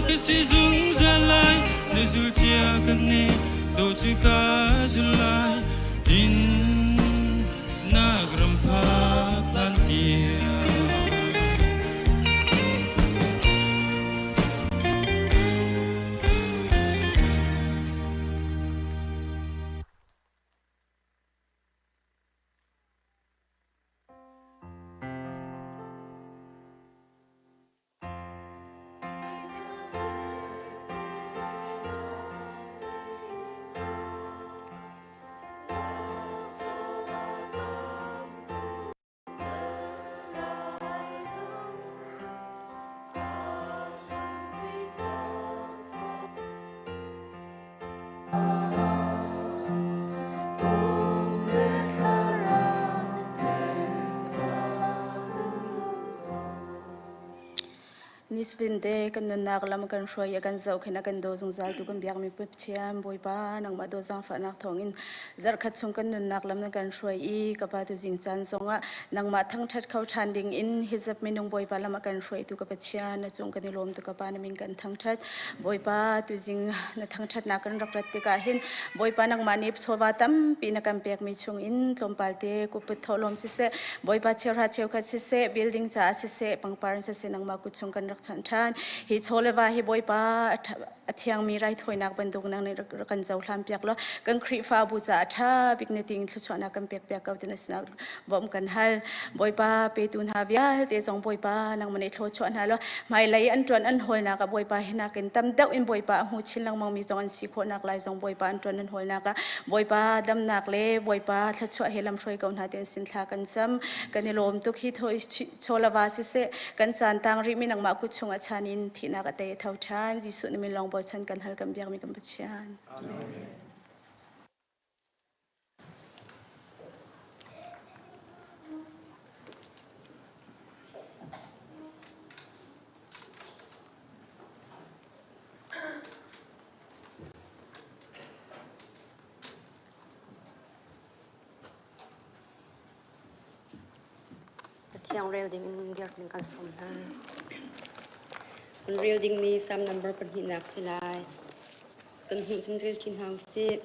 [SPEAKER 6] ka si zungzal lai na zulcia kan nih dawh cu ka zul lai din nak ram phak hlan tiang.
[SPEAKER 7] Nisvinte kan nunnak lam kan hruai i kan zohkhenh a kan daw zungzal tu kan biakmi Pathian Bawipa nangmah daw zaangfahnak thawngin zarhkhat chung kan nunnak lam na kan hruai i ka pa tu zing caan zongah nangmah thangṭhat kho ṭhan ding in hizap minung Bawipa lam a kan hruaitu ka Pathian na cung kan i lawm tu ka pa na min kan thangṭhat Bawipa tuzing na thangṭhatnak kan rak rat tikah hin Bawipa nangmah nih chawva tampi na kan pekmi chung in tlawmpal te kuput thawhlawm siseh Bawipa cheuhra cheukhat siseh building caah siseh pangpar siseh nangmah kut chung kan rak chanh ṭhan hi chaw le va hi Bawipa a thiangmi raithawinak bantuk nang nih rak kan cohlan piak law kan Khrihfabu caah ṭha bik na ting thluachuahnak kan pek piak ko ti na sinah bawmh kan hal. Bawipa petu hna vialte zong Bawipa nangmah nih thluachuah hna law hmailei an ṭuan an hawlnak ah Bawipa hi nakin tam deuh in Bawipa a hmu chin lengmang mi zong an si khawhnak lai zong Bawipa an ṭuan an hawlnak ah Bawipa damnak le Bawipa thluachuah he lamhruai ko hna ti an sin thla kan cam. Kan i lawm tuk hi chawlava siseh kan caan tang rihmi nangmah kut chungah chan in thihnak a tei a tho ṭhan. Jesuh na min lawng bochan kan hal kan biakmi kan Pathian.
[SPEAKER 1] Amen.
[SPEAKER 8] Cathiang rel ding in dirh ding kan sawm hna. Kan rel dingmi Psalm number pahnihnak si lai. Kan hmuh cun rel ṭi hna usih.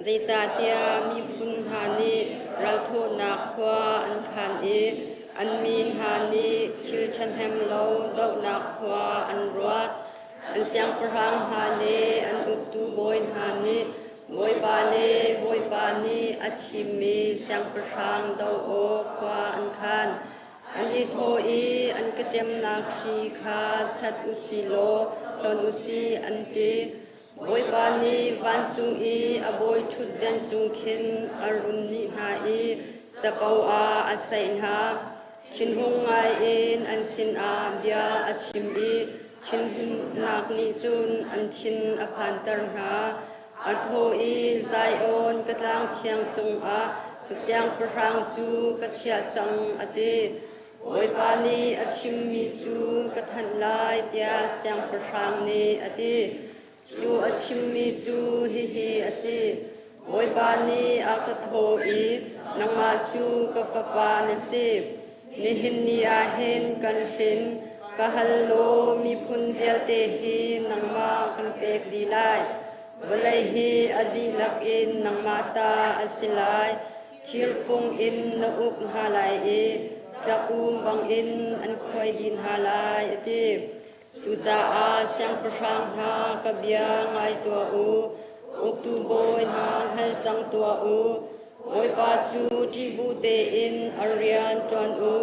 [SPEAKER 8] Zeicahtiah miphun hna nih ralthawhnak khua an khan i an mi hna nih thil ṭhahnem lo dohnak khua an ruat. An siangpahrang hna le an uktu bawi hna nih Bawipa le Bawipa nih a thimmi siangpahrang doh awk khua an khan. An i thawh i an ka ṭemnak hri kha chat u si law hlon u sih an ti. Bawipa nih vancung i a bawi ṭhutdan cung khin a run nih hna i capo ah a saih hna. Thinhung ngaiin an sinah bia a chim i thinhunnak nih cun an thin a phanter hna. A thaw i Zion ka tlang thiang cungah ka siangpahrang cu ka chiah cang a ti. Bawipa nih a chimmi cu ka thanh lai tiah siangpahrang nih a ti. Cu a chimmi cu hihi a si: Bawipa nih a ka thawh i, Nangmah cu ka fapa na si. Nihin ni ah hin kan hrin. Ka hal law miphun vialte hi nangmah kan pek dih lai. Vawlei hi a dihlak in nangmah ta a si lai. Thirfung in na uk hna lai i tlak-um bangin an khuai dih hna lai, a ti. Cucaah siangpahrang hna ka bia ngai tuah u, uktu bawi hna hngal cang tuah u. Bawipa cu ṭih bu tein a rian ṭuan u.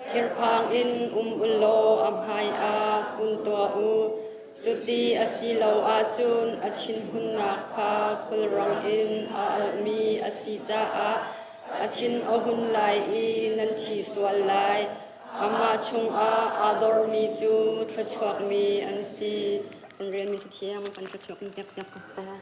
[SPEAKER 8] Thirphang in um u law a hmaiah kun tuah u. Cuti a si lo ahcun a thinhunnak kha khulrang in a alhmi a si caah a thin a hun lai i nan thi sual lai. Amah chungah aa dormi cu thluachuakmi an si. Kan relmi Cathiang kan thluachuak in pek piak ko seh.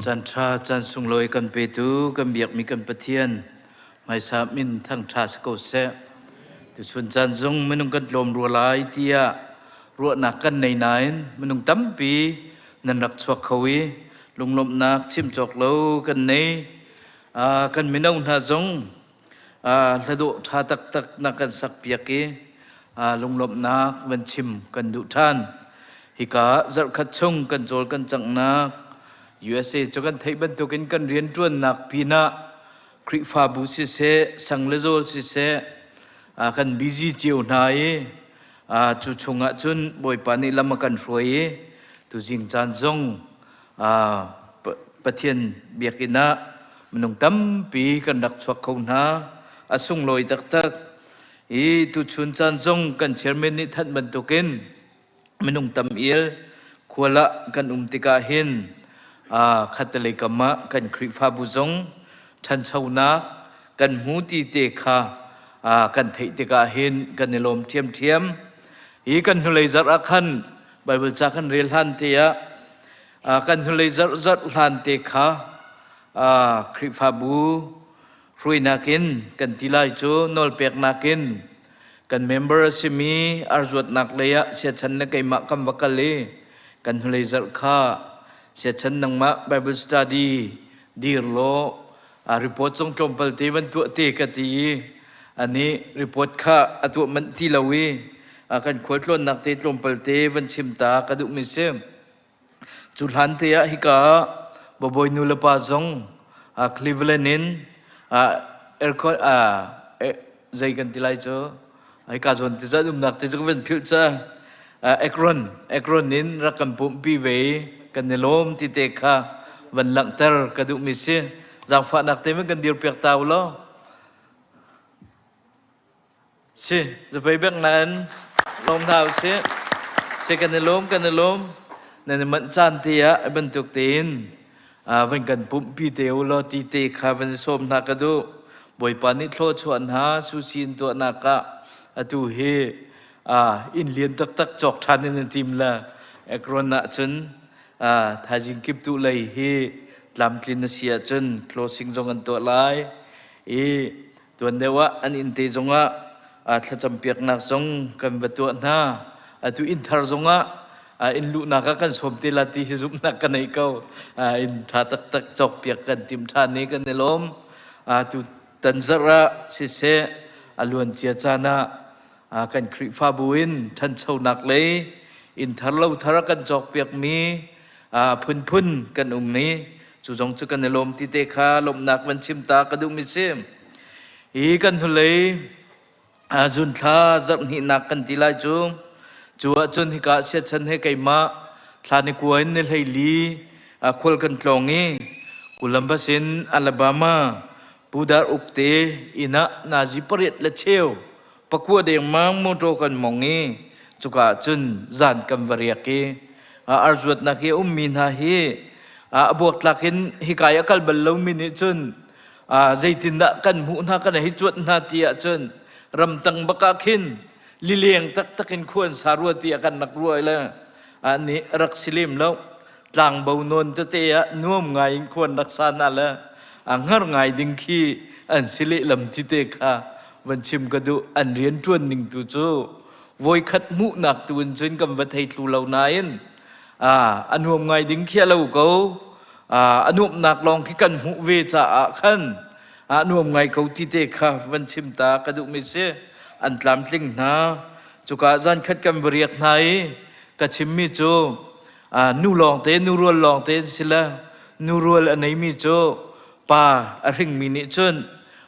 [SPEAKER 9] Caan ṭha, caan sunglawi kan petu, kan biakmi kan Pathian, hmaisa min thangṭha si ko seh. Tuchun caan zong minung kan tlawm rua lai tiah ruahnak kan nei nain minung tampi nan rak chuak kho i lunglawmhnak chim cawk lo kan nei. Kan mino hna zong hladawh ṭha taktak na kan sakpiak i lunglawmhnak van chim kan duh ṭhan. Hika zarhkhat chung kan cawl kan canghnak USA cu kan theih bantukin kan rianṭuannak pinah Khrihfabu siseh, sang le zawl siseh, kan busy cio hna i cu chungah cun Bawipa nih lam a kan hruai i tuzing caan zong Pathian biakinn ah minung tampi kan rak chuak kho hna. A sunglawi taktak. I tuchun caan zong kan chairman nih thanh bantukin minung tam il khual ah kan um tikah hin khattelei kam ah kan Khrihfabu zong ṭhanchonak kan hmu ti te kha kan theih tikah hin kan i lawm ṭhiamṭhiam. Hi kan hnulei zarh ah khan Bible ca kan rel hlan te ah kan hnulei zarh zarh hlan te kha Khrihfabu hruainak in kan ti lai cu nawlpeknak in kan member a simi arzuatnak lei ah siachan le keimah kan va kal i kan hnulei zarh kha siachan nangmah Bible study dir law report zong tlawmpal te van tuah te ka ti i ani report kha a tuah manh ti lo i kan khualtlawnnak te tlawmpal te van chim ta ka duhmi si. Cu hlan te ah hika ah babawi nu le pa zong Cleveland in aircon zei kan ti lai cu hika zawn ti zat umnak te cu ka van philh ca Akron Akron in rak kan pumhpi ve i kan i lawm ti te kha van langhter ka duhmi si. Zaangfahnak te van kan dirpiak ta u law. Si, zapei bek nain lawm hna usih. Si kan i lawm, kan i lawm. Nan i manh caan te ah i bantuk tein van kan pumhpi te u law ti te kha van i sawm hna ka duh. Bawipa nih thluachuah hna sushi in tuahnak ah atu hi inn lian taktak cawk ṭhan in an tim la. Akron ah cun thaizing kip tu lei hi tlamtlin a si ahcun closing zong an tuah lai. I Tuan deuh ah an inn te zongah thlacampiaknak zong kan va tuah hna. Atu inn thar zongah inn luhnak ah kan sawm te la ti hi zumhnak ka nei ko. Inn ṭha taktak cawkpiak kan tim ṭhan i kan i lawm. Tu tan zarh ah siseh a luancia caan ah kan Khrihfabu in ṭhanchonak lei inn thar lo thar a kan cawkpiakmi phunphun kan um i. Cu zong cu kan i lawm ti te kha lawmhnak van chim ta ka duhmi si. Hi kan hnulei zun thla zarh hnihnak kan ti lai cu. Cu ahcun hika siachan he keimah thla ni kua in ni 14 khual kan tlawng i Columbus in Alabama Pudar uk te inn ah nazi pariat le cheu pakua dengmang motor kan mong i cuka cun zan kan va riak i arzuatnak i a ummi hna hi a buaktlak in hika i a kal bal lomi nih cun zeitindah kan hmuh hna kan hei cuat hna ti ahcun ramtang bak ah khin lileng taktak in khua an sa rua ti ah kan rak ruah le nih rak si lem lo. Tlangbo nawn tete ah nuam ngai in khua an rak sa hna le a hngar ngai ding khi an si lehlam ti te kha van chim ka duh. An rian ṭuan ning tu cu voikhat hmuhnak tu in cun kan va thei thlu lo nain a nuam ngai ding khi a lo ko. A nuamhnak lawng khi kan hmuh ve caah khan a nuam ngai ko ti te kha van chim ta ka duhmi si. An tlamtling hna. Cuka zan khat kan va riak hna i ka chimmi cu nu lawngte nu rual lawngte an si le nu rual a neimi cu pa a hringmi nih cun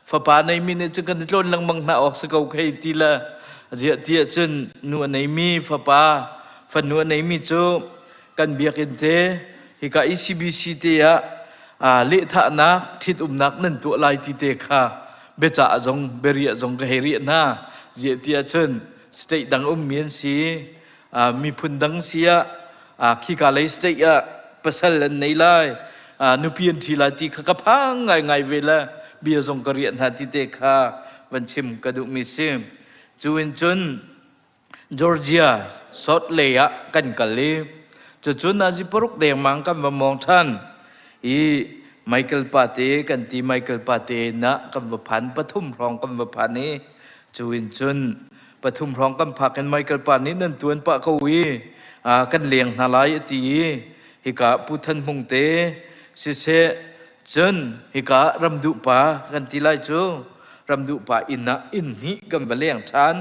[SPEAKER 9] fapa neimi nih cun kan i tlawn lengmang hna awk si ko khei ti le ziah ti ahcun nu a neimi fapa fanu a neimi cu kan biakinn te hika ECBC te ah lehthahnak ṭhitumnak nan tuah lai ti te kha biacah zong biariah zong ka hei riah hna. Ziah ti ahcun state dang ummi an si, miphun dang si ah khika lei state ah pasal an nei lai, nupi an ṭhi lai ti kha ka phang ngaingai ve le bia zong ka riah hna ti te kha van chim ka duhmi si. Cu in cun Georgia South lei ah kan kal i cucu nazi paruk dengmang kan va mawng ṭhan i Michael pate kan ti. Michael pate na kan va phan, pathum hrawng kan va phan i cu in cun pathum hrawng kan phak in Michael pa nih nan tuan pah ko i kan leng hna lai a ti i hika Pu Than Hmung te siseh, cun hika Ramduh pa kan ti lai cu, Ramduh pa inn ah inn hnih kan va leng ṭhan.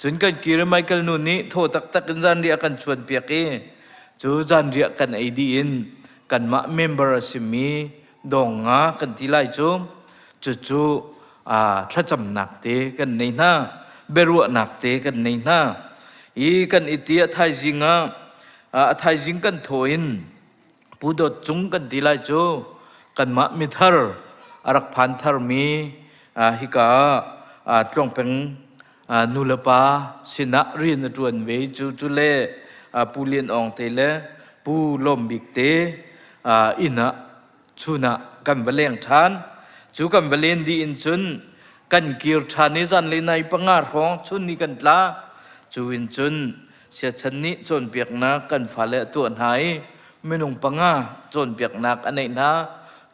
[SPEAKER 9] Cun kan kir i Michael nu nih thaw taktak in zanriah kan chuan piak i cu zanriah kan ei dih in kanmah member a simi dawng nga kan ti lai cu, cucu thlacamnak te kan nei hna, biaruahnak te kan nei hna i kan i ti. A thaizing ah a thaizing kan thaw in Pu Dawt Cung kan ti lai cu, kanmah mithar a rak phan tharmi hika Tluangpeng nu le pa sinah rian a ṭuan ve cu cu le Pu Lian Awng te le Pu Lawm Bik te inn ah chun ah kan va leng ṭhan. Cu kan va len dih in cun kan kir ṭhan i zanlei nai panga hrawng chun ni kan tla. Cu in cun siachan nih cawnpiaknak kan fale a tuah hna i minung panga cawnpiaknak a neih hna.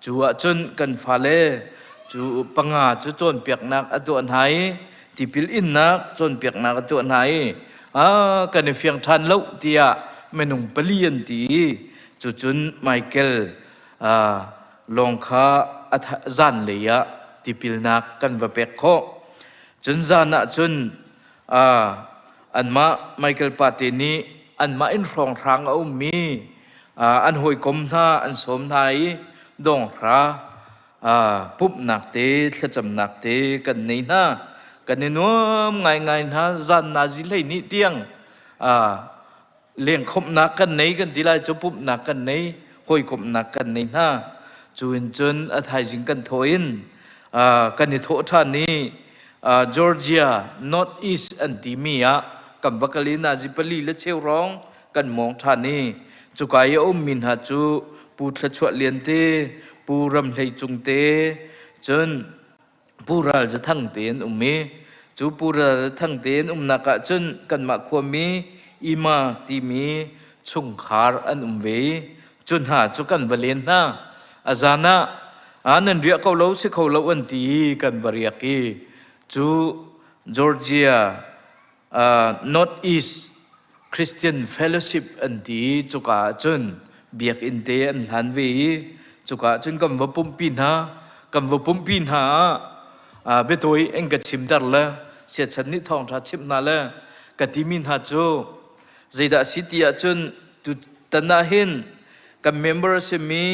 [SPEAKER 9] Cu ahcun kan fale cu panga cu cawnpiaknak a tuah hna i tipil innak cawnpiaknak a tuah hna i kan i fiang ṭhan lo tiah minung pali an ti i cucun Michael lawng kha zanlei ah tipilnak kan va pek khawh. Cun zan ah cun anmah Michael pate nih anmah inn hrawnghrang a ummi an hawikom hna an sawm hna i donghra pumhnak te thlacamnak te kan nei hna. Kan i nuam ngaingai hna. Zan nazi 12 tiang lengkhawmhnak kan nei kan ti lai cu, pumhnak kan nei, hawikomhnak kan nei hna. Cu in cun a thaizing kan thawh in kan i thawh ṭhan i Georgia North East an timi ah kan va kal i nazi pali le cheu hrawng kan mawng ṭhan i cuka i a ummi hna cu Pu Thlachuah Lian te, Pu Ram Hlei Cung te, cun Pu Ral Za Thang te an um i cu Pu Ral Za Thang te an umnak ah cun kanmah khuami Ima timi chungkhar an um ve i cu hna cu kan va len hna. A zan ah nan riah ko lo si kho lo an ti i kan va riak i cu Georgia North East Christian Fellowship an ti i cuka ah cun biakinn te an hlan ve i cuka ah cun kan va pumhpi hna. Kan va pumhpi hna ah biatawi an ka chimter le siachan nih thawngṭha chimh hna le ka timi hna cu zeidah a si ti ahcun tutan ah hin kan member a simi.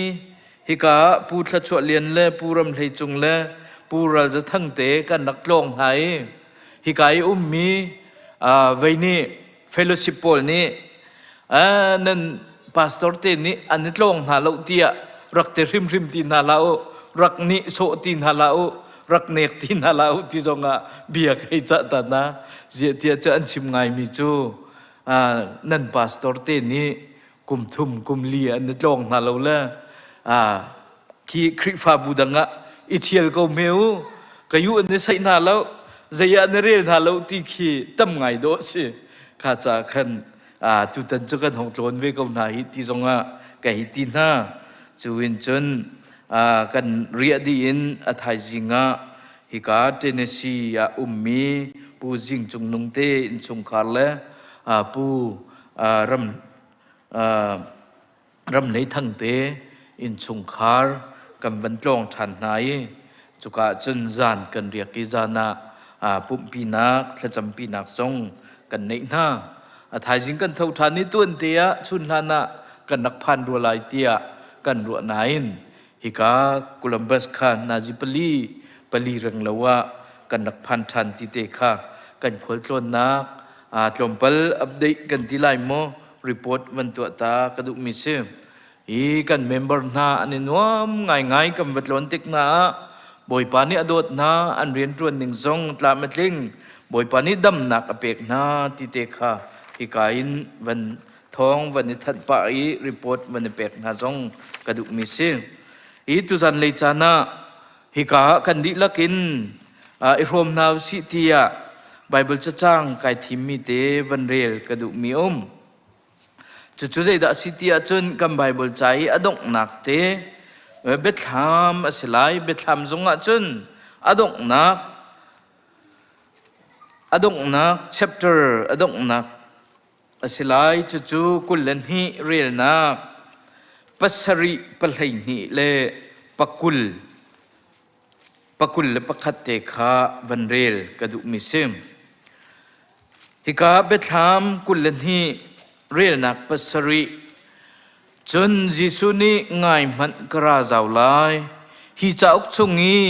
[SPEAKER 9] Hika ah Pu Thla Chuah Lian le Pu Ram Hlei Cung le Pu Ral Za Thang te kan rak tlawng hna i hika i ummi vei nih fellowship pawl nih nan pastor te nih an i tlawng hna lo tiah rak te hrimhrim ti hna hlah u rak nih sawh ti hna hlah u rak nek ti hna hlah u ti zongah bia kai cah ta na ziah tiah cu an chim ngaimi cu nan pastor te nih kum thum kum li an i tlawng hna lo le khi Khrihfabu dang ah i ṭhial ko hme u ka yu an i saih hna lo zei ah na rel hna lo ti khi tam ngai dawh si kha ca khan tutan cu kan hong tlawn ve ko hna hi ti zongah ka hi ti hna cu in cun kan riah dih in a thaizing ah hika Tennessee ah ummi Pu Zing Cung Nung te innchungkhar le Pu ram ram lei thangte innchungkhar kan van tlawng ṭhan hna i cuka cun zan kan riak i zan ah pumhpinak thlacampinak zong kan neih hna. A thaizing kan tho ṭhan i tuan te ah chun hlan ah kan rak phan rua lai tiah kan ruah nain hika Columbus kha nazi pali pali reng lo ah kan rak phan ṭhan ti te kha kan khualtlawnnak tlawmpal update kan ti lai maw report van tuah ta ka duhmi si. Hi kan member hna an i nuam ngaingai kan va tlawn tik hna ah Bawipa nih a dawt hna an rianṭuan ning zong tlam a tling Bawipa nih damnak a pek hna ti te kha hika in van thawng van i thanh pah i report van i pek hna zong ka duhmi si. Hi tuzan lei caan ah hika ah kan dihlak in i hrawm hna usih tiah Bible cacang kai thimmi te van rel ka duhmi um. Cucu zeidah a si ti ahcun kan Baibal ca i a donghnak te biathlam a si lai. Biathlam zung ahcun a donghnak a donghnak chapter a donghnak a si lai. Cucu 22 relnak pasarih pahleihnih le pakul 21 te kha van rel ka duhmi si. Hika biathlam 22 relnak pasarih cun Jesuh nih ngai hmanh ka ra zau lai. Hi cauk chung i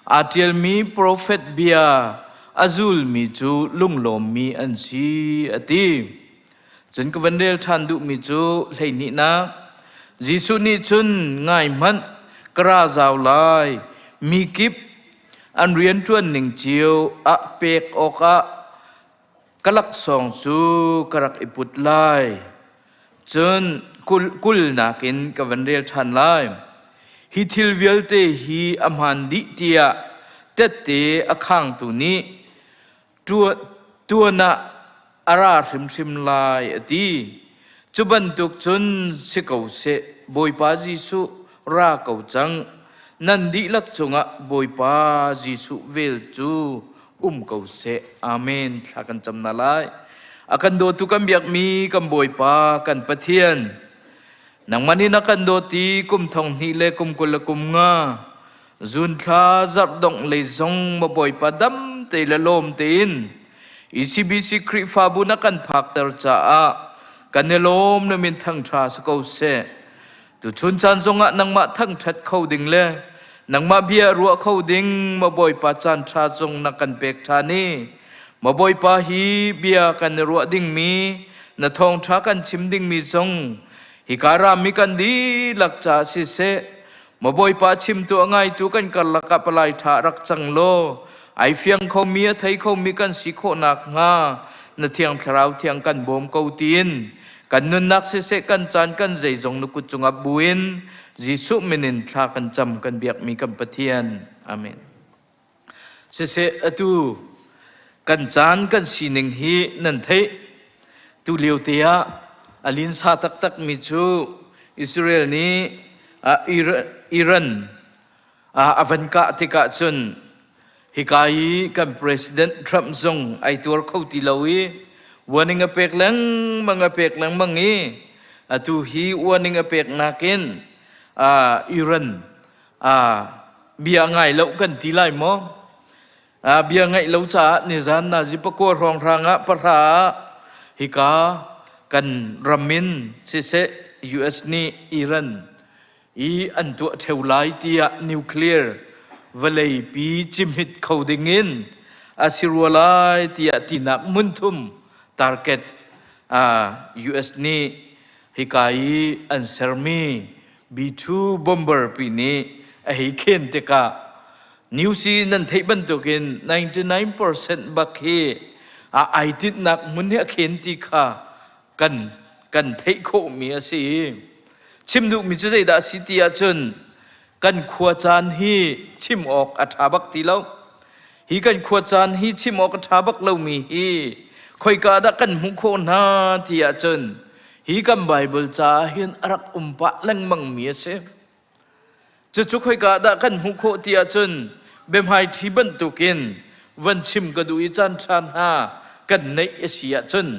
[SPEAKER 9] aa ṭialmi profet bia a zulmi cu lunglawmmi an si a ti. Cun ka van rel ṭhan duhmi cu hleihnihnak Jesuh nih cun ngai hmanh ka ra zau lai mi kip an rianṭuan ning cio ah pek awkah ka laksawng cu ka rak i put lai. Cun kulnak in ka van rel ṭhan lai. Hi thil vialte hi a hmaan dih tiah tette a khangtu nih Tuan ah a ra hrimhrim lai a ti. Cu bantuk cun si ko seh, Bawipa Jesuh ra ko cang. Nan dihlak cungah Bawipa Jesuh vel cu um ko seh. Amen. Thla kan cam na lai. A kan dawtu kan biakmi kan Bawipa kan Pathian, nangmah nih na kan dawt i kum thong hnih le kum 20 le kum nga Zunthla zarh dongh lei zong ma Bawipa dam te le lawm tein ECBC Khrihfabu na kan phakter caah kan i lawm na min thangṭha si ko seh. Tuchun caan zongah nangmah thangṭhat kho ding le nangmah bia ruah kho ding ma Bawipa caan ṭha zong na kan pek ṭhan i ma Bawipa hi bia kan i ruah dingmi na thawngṭha kan chim dingmi zong hika rami kan dihlak caah siseh Maw Bawipa chimtu a ngaitu kan karlak ah palai ṭha rak cang law ai fiang khomi a thei khomi kan si khawh nakhnga na thiang thlarau thiang kan bawm ko tiin kan nunnak siseh kan caan kan zeizong na kut cungah buin Jesuh min in thla kan cam kan biakmi kan Pathian. Amen. Siseh atu kan caan kan sining hi nan theih. Tu lio te ah a linsa taktakmi cu Israel nih Iran a van kah tikah cun hika i kan President Trump zong ai tuar kho ti lo i warning a pek lengmang a pek lengmang i atu hi warning a pek nakin Iran bia ngai lo kan ti lai maw? Bia ngaih lo caah nizan nazi pakua hrawnghrang ah pahra ah hika kan ram in siseh US nih Iran i an tuah ṭheo lai tiah nuclear vawleipi cimhit kho dingin a si rua lai tiah tinak hmunthum target US nih hika i an sermi B2 bomber pi nih a hei khen tikah news i nan theih bantukin 99% bak hi a ai tinhnak hmun hi a khen ti kha kan kan theih khawhmi a si i chim duhmi cu zeidah a si ti ahcun kan khua caan hi chim awk a ṭha bak ti lo. Hi kan khua caan hi chim awk a ṭha bak lomi hi khoika dah kan hmuh khawh hna ti ahcun hi kan Baibal ca hin a rak um pah lengmangmi a si. Cucu khoika dah kan hmuh khawh ti ahcun biahmaiṭhi bantukin van chim ka duh i caan ṭha hna kan neih a si ahcun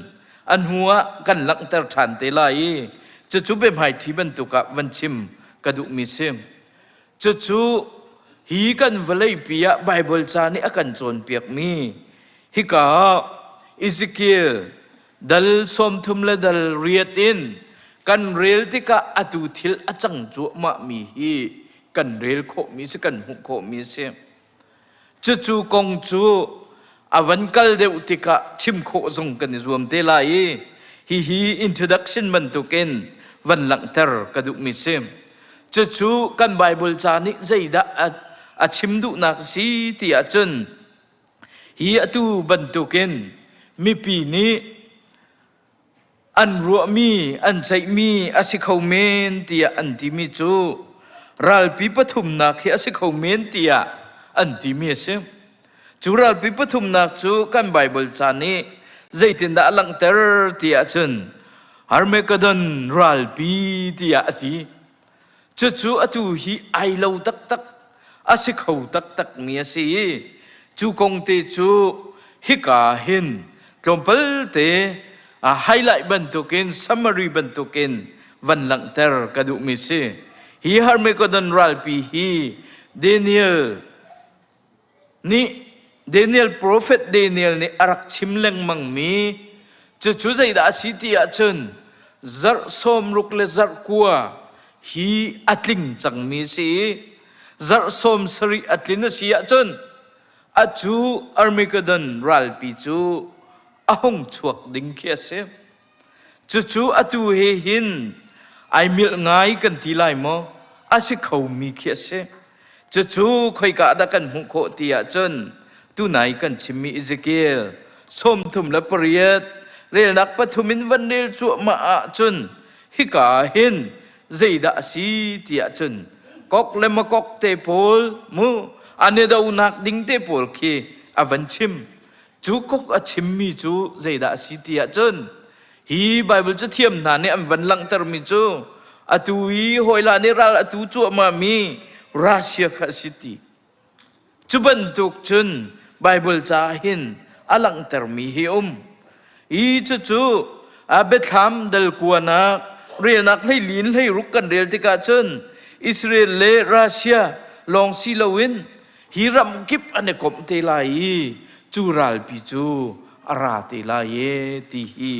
[SPEAKER 9] a hnu ah kan langhter ṭhan te lai i cucu biahmaiṭhi bantuk ah van chim ka duhmi si. Cucu hi kan vawleipi ah Baibal ca nih a kan cawnpiakmi hika ah Ezekiel dal 30 le dal riat in kan rel tikah atu thil a cang cuahmahmi hi kan rel khawhmi si kan hmuh khawhmi a si. Cucu kong cu a van kal deuh tikah chim khawh zong kan i zuam te lai i hihi introduction bantukin van langhter ka duhmi si. Cucu kan Bible ca nih zeidah a, a chim duhnak a si ti ahcun Hi atu bantukin mipi nih an ruahmi, an ceihmi a si kho men tiah an timi cu ralpi pathumnak hi a si kho men tiah an timi a si. Cu ralpi pathumnak cu kan Baibal ca nih zeitindah a langhter ti ahcun Armageddon ralpi tiah a ti. Cucu atu hi ai lo taktak, a si kho taktakmi a si i cu kong te cu hika hin tlawmpal te a highlight bantukin summary bantukin van langhter ka duhmi si. Hi Armageddon ralpi hi Daniel nih Daniel profet Daniel nih a rak chim lengmangmi cucu zeidah a si ti ahcun zarh sawmruk le zarh kua hi a tling cangmi a si i zarh sawm sarih a tlin a si ahcun a cu Armageddon ralpi cu a hung chuak ding khi a si. Cucu atu he hin ai milh ngai kan ti lai maw? A si khomi khi a si. Cucu khoika dah kan hmuh khawh ti ahcun tunai kan chimmi Ezekiel 38 relnak pathum in van rel cuahmah ahcun hika ah hin zeidah a si ti ahcun kok le makok te pawl mu an i donak ding te pawl khi a van chim. Cu kok a chimmi cu zeidah a si ti ahcun hi Baibal cathiam hna nih an van langhtermi cu atu i hawila nih ral atu cuahmahmi Russia kha a si ti. Cu bantuk cun Baibal ca hin a langhtermi hi um. Hi cucu a biathlam dal kuanak relnak hleilin hleiruk kan rel tikah cun Israel le Russia lawng si loin hi ram kip an i komh te lai i cu ralpi cu a ra te lai e ti hi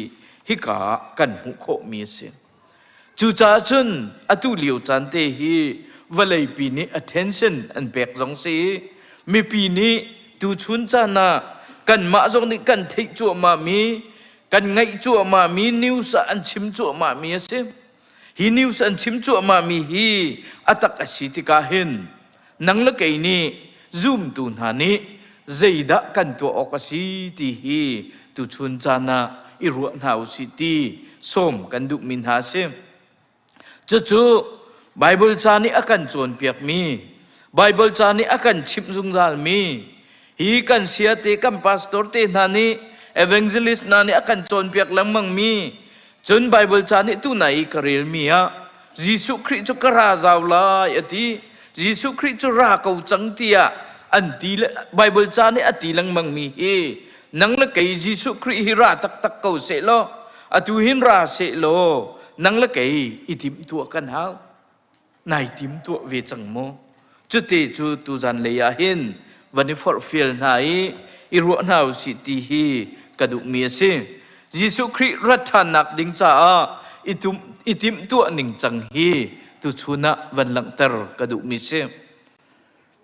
[SPEAKER 9] hika ah kan hmuh khawhmi a si. Cucaah cun atu lio caan te hi vawleipi nih attention an pek zong si mipi nih tuchun caan ah kanmah zong nih kan theih cuahmahmi kan ngaih cuahmahmi news ah an chim cuahmahmi a si. Hi news an chim cuahmahmi hi a tak a si tikah hin nang le kei nih zumtu hna nih zeidah kan tuah awk a si ti hi tuchun caan ah i ruah hna u sih ti sawm kan duhmi hna a si. Cucu Baibal ca nih a kan cawnpiakmi, Baibal ca nih a kan chimh zungzalmi, hi kan siate kan pastor te hna nih evangelist hna nih a kan cawnpiak lengmangmi Cun Baibal ca nih tunai i ka relmi ah Jesuh Khrih cu ka ra zau lai a ti. Jesuh Khrih cu ra ko cang tiah an ti le Baibal ca nih a ti lengmangmi hi nang le kei Jesuh Khrih hi ra taktak ko seh law atu hin ra seh law nang le kei i timhtuah kan hau. Nai timtuah ve cang maw? Cute cu tuzan lei ah hin van i forhfial hna i i ruah hna usih ti hi ka duhmi a si. Jesuh Khrih rat ṭhannak ding caah i, tum, i timhtuah ning cang hi tuchun ah van langhter ka duhmi si.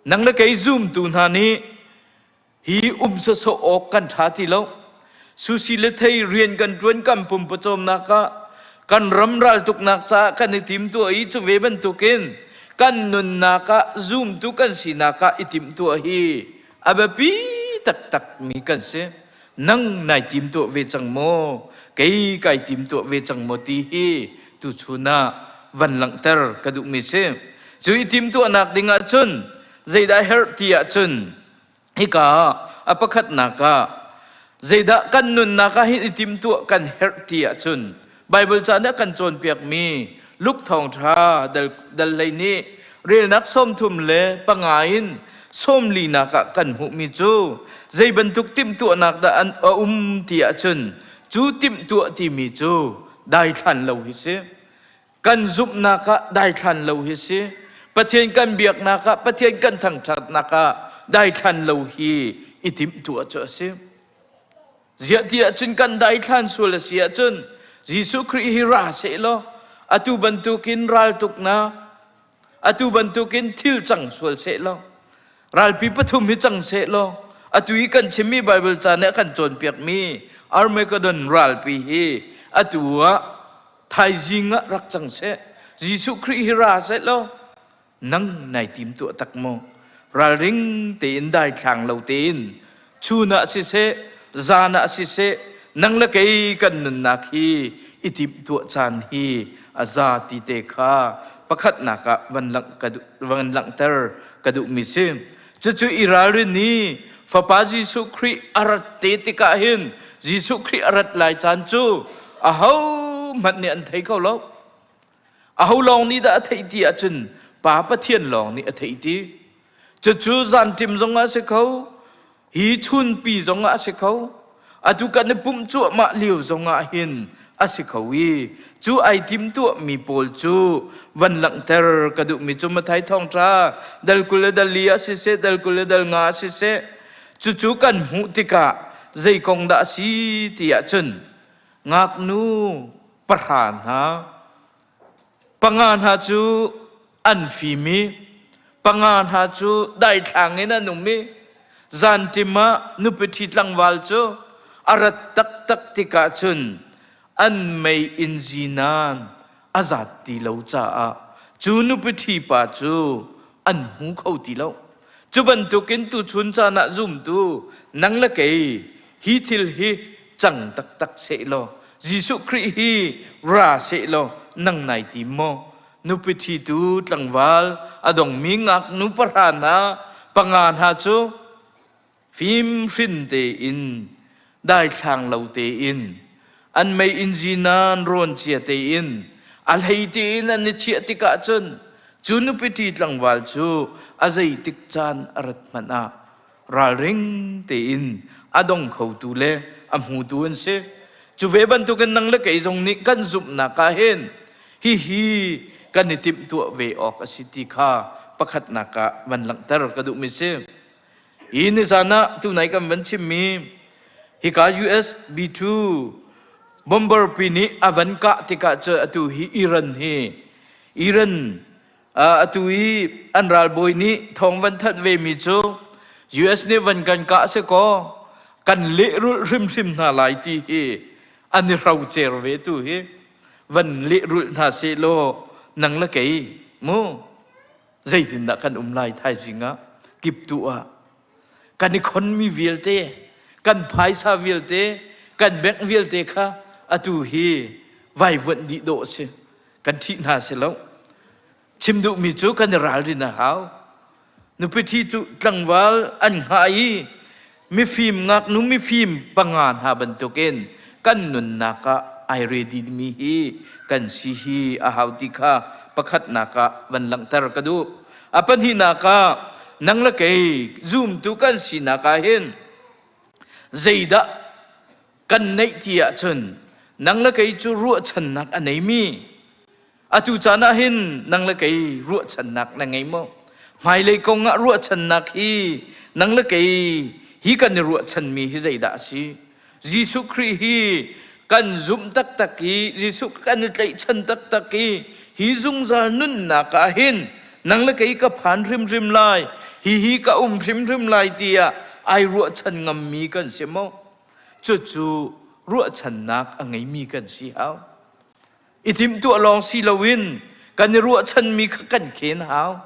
[SPEAKER 9] Nang le kei zumtu hna nih hi um sawsawh awk kan ṭha ti lo. Susi le thei rian kan ṭuan kan pum pawcawmnak ah kan ram raltuknak caah kan i timtuah i cu ve bantukin kan nunnak ah zumtu kan sinak ah i timhtuah hi a biapi taktak mi kan si. Nang nai timtuah ve cang maw? Kei kai timtuah ve cang maw ti hi tuchun ah van langhter ka duhmi si. Cu i timtuahnak ding ahcun zeidah herh ti ahcun hika a pakhatnak ah zeidah kan nunnak ah hin i timtuah kan herh ti ahcun Baibal ca nih a kan cawnpiakmi Luke thawngṭha dal, dal hlei nih relnak 35 in sawmlinak ah kan hmuhmi cu zei bantuk timhtuahnak dah an a um ti ahcun cu timhtuah timi cu daithlan lo hi si. Kan zumhnak ah daithlan lo hi si. Pathian kan biaknak ah, Pathian kan thangṭhatnak ah daithlan lo hi i timhtuah cu a si. Ziah ti ahcun kan daithlan sual a si ahcun Jesuh Khrih hi ra sehlaw atu bantukin raltuknak atu bantukin thil cang sual sehlaw ralpi pathum hi cang sehlaw atu i kan chimmi Bible ca nih a kan cawnpiakmi Armageddon ralpi hi atu ah thaizing ah rak cang seh Jesuh Khrih hi ra sehlaw nang nai tim tuah tak maw ralring tein daithlang lo tein chun ah siseh zan ah siseh nang le kei kan nunnak hi i timhtuah caan hi a za ti te kha pakhatnak ah van langh ka duh van langhter ka duhmi si cucu i ralrin i fapa Jesuh Khrih a rat te tikah hin Jesuh Khrih a rat lai caan cu aho hmanh nih an thei kho lo Aho lawng nih dah a theih ti ahcun Pa Pathian lawng nih a theih ti. Cucu zanṭim zongah a si kho, hi chunpi zongah a si kho, atu kan i pumh cuahmah lio zongah hin a si kho i cu ai timtuahmi pawl cu van langhter ka duhmi cu Mathai thawngṭha dal 20 le dal li ah siseh, dal 20 le dal nga ah siseh, cucu kan hmuh tikah zei kong dah a si ti ahcun ngaknu pahra hna panga hna cu an fim i panga hna cu daithlang in an um i zanṭim ah nupi ṭhi tlangval cu a rat taktak tikah cun an meiinn zinan a zat ti lo caah cu nupi ṭhi pa cu an hmu kho ti lo. Cu bantukin tuchun caan ah zumtu nang le kei hi thil hi cang taktak sehlaw Jesuh Khrih hi ra sehlaw nang nai tim maw? Nupi ṭhitu tlangval a dongmi ngaknu pahra hna panga hna cu fimhrin tein daithlang lo tein an mei-inn zinan rawn cia tein a hlei tein an i chiah tikah cun cu nupi ṭi tlangval cu a zeitik caan a rat hmanh ah ralring tein a dong khotu le a hmutu an si. Cu ve bantukin nang le kei zong nih kan zumhnak ah hin hihi kan i timhtuah ve awk a si ti kha pakhatnak ah van langhter ka duhmi si. Hi nizan ah tunai kan van chimmi hika US B2 bomber pi nih a van kah tikah cu atu hi Iran hi Iran atu i an ralbawi nih thawng van thanh ve mi cu US nih van kan kah si kaw kan lehrulh hrimhrim hna lai ti hi an i hrocer ve tu hi van lehrulh hna seh law nang le kei mu zeitindah kan um lai thaizing ah kiptu ah kan i khonmi vialte kan phaisa vialte kan bank vialte kha atu hi vaivuanh dih dawh a si kan ṭhih hna si lo chim duhmi cu kan i ralrin a hau nupi ṭhi cu tlangval an hngah i mifim ngaknu mifim panga hna bantukin kan nunnak ah ai ready mi hi kan si hi a hau ti kha pakhatnak ah van langhter ka duh. A pahnihnak ah nang le kei zumtu kan sinak ah hin zeidah kan neih ti ahcun nang le kei cu ruahchannak a neimi Atu caan ah hin nang le kei ruahchannak na ngei maw? Hmailei kong ah ruahchannak hi nang le kei hi kan i ruahchanmi hi zeidah a si? Jesuh Khrih hi kan zumh taktak i Jesuh kan i tlaihchan taktak i Hi zungzal nunnak ah hin nang le kei ka phan hrimhrim lai, hihi ka um hrimhrim lai tiah ai ruahchan ngammi kan si maw? Cucu ruahchannak a ngeimi kan si hau. I timhtuah lawng si loin kan i ruahchanmi kha kan khen hau.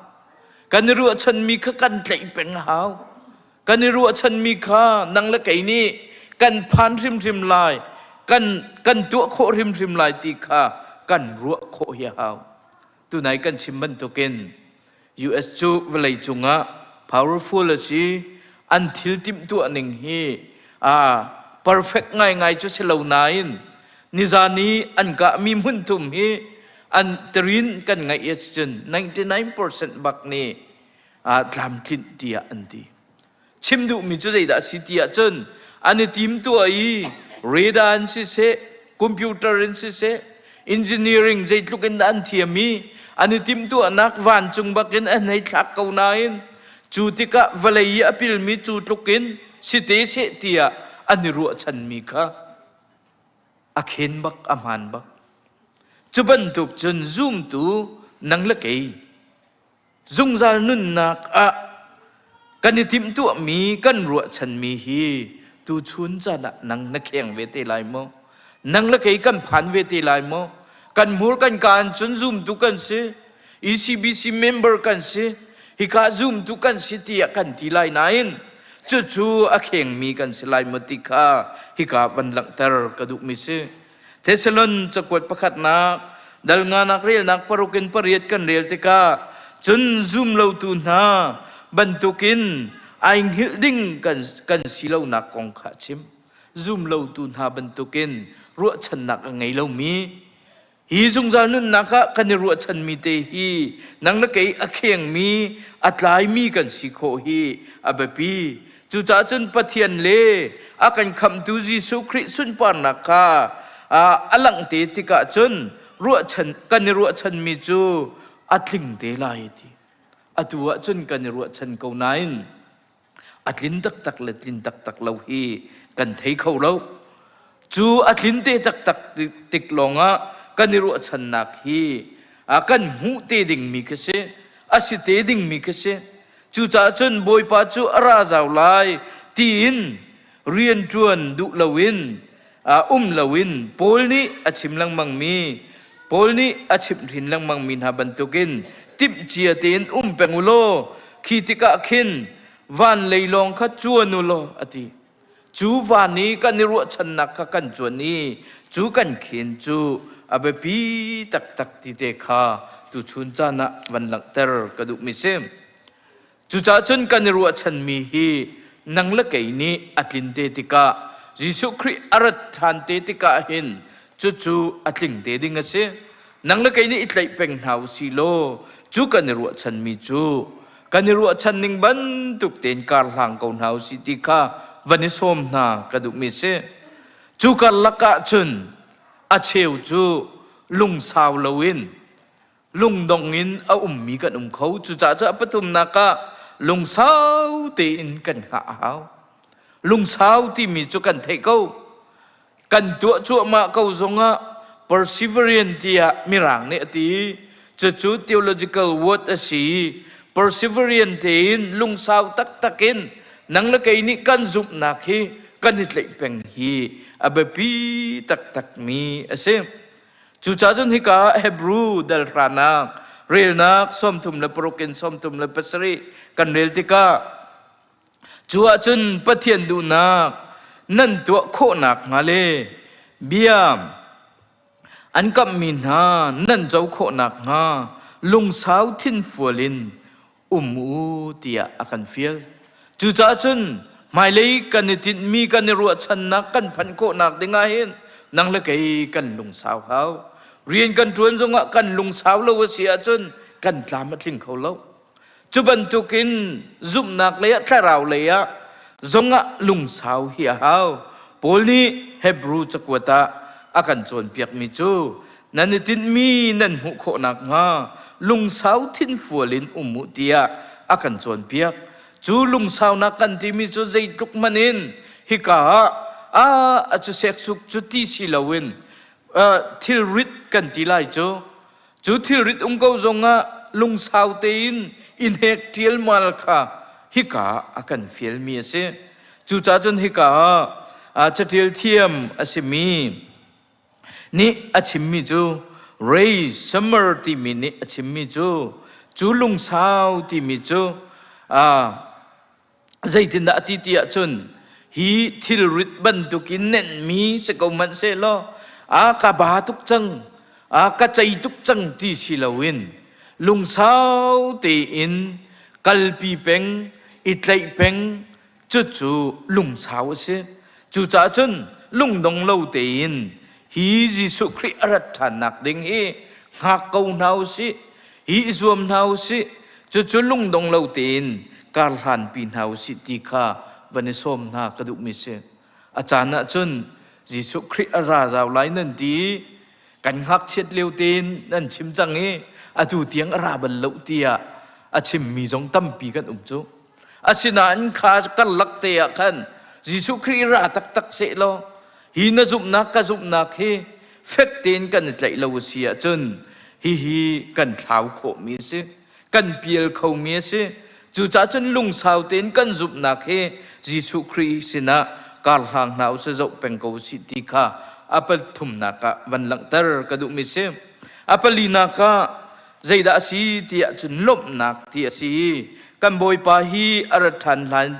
[SPEAKER 9] Kan i ruahchanmi kha kan tlaih peng hau. Kan i ruahchanmi kha nang le kei nih kan phan hrimhrim lai, kan, kan tuah khawh hrimhrim lai ti kha kan ruah khawh hi a hau. Tunai kan chim bantukin US cu vawlei cungah powerful a si, an thil timhtuah ning hi a perfect ngaingai cu si lo nain nizan i an kahmi hmunthum hi an terin kan ngaih ahcun 99% bak nih tlamtlinh tiah an ti. Chim duhmi cu zeidah a si ti ahcun an i timtuah i radar in siseh, computer in siseh, engineering zeitluk in dah an thiam i an i timhtuahnak vancung bakin an hei thlak ko nain cu tikah vawlei i a pilmi cu tluk in si te seh tiah an i ruahchanmi kha a khen bak a hmaan bak. Cu bantuk cun zumtu nang le kei Zungzal nunnak ah kan i timhtuahmi kan ruahchanmi hi tuchun caan ah nang na kheng ve te lai maw? Nang le kei kan phan ve te lai maw? Kan hmur kan kaa in cun zumtu kan si, ECBC member kan si, hika zumtu kan si tiah kan ti lai nain cucu a khengmi kan si lai maw ti kha hika van langhter ka duhmi si. Thessalon cakuat pakhatnak dal nganak relnak paruk in pariat kan rel tikah cun zum lotu hna bantukin ai hngilh ding kan, kan si lonak kong kha a chim. Zum lotu hna bantukin ruahchannak a ngei lomi hi zungzal nunnak ah kan i ruahchanmi te hi nang le kei a khengmi a tlaimi kan si khawh hi a biapi. Cucaah cun Pathian le a kan khamhtu Jesuh Khrih sunparnak kha a langh te tikah cun ruahchan kan i ruahchanmi cu a tling te lai ti. Atu ah cun kan i ruahchan ko nain a tlin taktak le tlin taktak lo hi kan thei kho lo. Cu a tlin te taktak tik lawngah kan i ruahchannak hi kan hmuh te dingmi khi si, a si te dingmi khi si. Cucaah cun Bawipa cu a ra zau lai tiin rianṭuan duh loin um loin Paul nih a chim lengmangmi Paul nih a chimhhrin lengmangmi hna bantukin timhcia tein um peng u law khi tikah khin van lei lawng kha cuan u law a ti. Cu van i kan i ruahchannak kha kan cuan i cu kan khen cu a biapi taktak ti te kha tuchun caan ah van langhter ka duhmi si. Cucaah cun kan i ruahchanmi hi nang le kei nih a tlin te tikah Jesuh Khrih a rat ṭhan te tikah hin cucu a tling te ding a si. Nang le kei nih i tlaih peng hna u si law cu kan i ruahchanmi cu kan i ruahchan ning bantuk tein kar hlang ko hna u si ti kha van i sawm hna ka duhmi si. Cu karlak ah cun a cheu cu lungsau loin lungdong in a ummi kan um kho. Cucaah cu a pathumnak ah lungsau tein kan hngah a hau. Lungsau timi cu kan theih ko. Kan tuah cuahmah ko zongah perseverance tiah Mirang nih a ti. Cucu theological word a si. Perseverance tein lungsau taktak in nang le kei nih kan zumhnak hi kan i tlaih peng hi a biapi taktakmi a si. Cucaah cun hika Hebrew dal hranak relnak 36 in 37 kan rel tikah Cu ahcun Pathian duhnak nan tuah khawhnak hnga le bia an kamhmi hna nan co khawhnak hnga lungsau thinfual in um u tiah a kan fial. Cucaah cun hmailei kan i tinhmi kan i ruahchannak kan phanh khawhnak ding ah hin nang le kei kan lungsau hau. Rian kan ṭuan zongah kan lungsau lo a si ahcun kan tlam a tling kho lo. Cu bantukin zumhnak lei ah thlarau lei ah zongah lungsau hi a hau. Paul nih Hebrew cakuat ah a kan cawnpiakmi cu nan i tinhmi nan hmuh khawh nakhnga lungsau thinfual in um u tiah a kan cawnpiak. Cu lungsaunak kan timi cu zeitluk hmanh in hika ah a cu seksuk cu ti si loin thilrit kan ti lai cu. Cu thilrit um ko zongah lungsau tein i hnek ṭialmal kha hika a kan fialmi a si. Cucaah cun hika ah caṭial thiam a simi nih a chimmi cu Ray Summer timi nih a chimmi cu cu lungsau timi cu zeitindah a ti ti ahcun hi thilrit bantukin nenhmi si ko hmanh sehlaw a ka ba tuk cang a ka cei tuk cang ti si loin lungsau tein kalpi peng i tlaih peng cucu lungsau a si cucaah cun lungdong lo tein hi Jesuh Khrih a rat ṭhannak ding hi hngak ko hna u sih hi i zuam hna u sih cucu lungdong lo tein kar hlanpi hna u sih ti kha van i sawm hna ka duhmi si a caan ah cun Jesuh Khrih a ra zau lai nan ti kan ngakchiat lio tein nan chim cang i atu tiang a ra bal lo tiah a chimmi zong tampi kan um cu asinain kha karlak te ah khan Jesuh Khrih ra taktak seh law hi na zumhnak ka zumhnak hi fek tein kan i tlaih lo a si ahcun hihi kan thlau khawhmi a si kan pial khomi a si cucaah cun lungsau tein kan zumhnak hi Jesuh Khrih sinah karhlang hna usih zoh peng ko usih ti kha a pathumnak ah van langhter ka duhmi si a palinak ah zeidah a si ti ahcun lawmhnak ti a si kan Bawipa hi a rat ṭhan hlan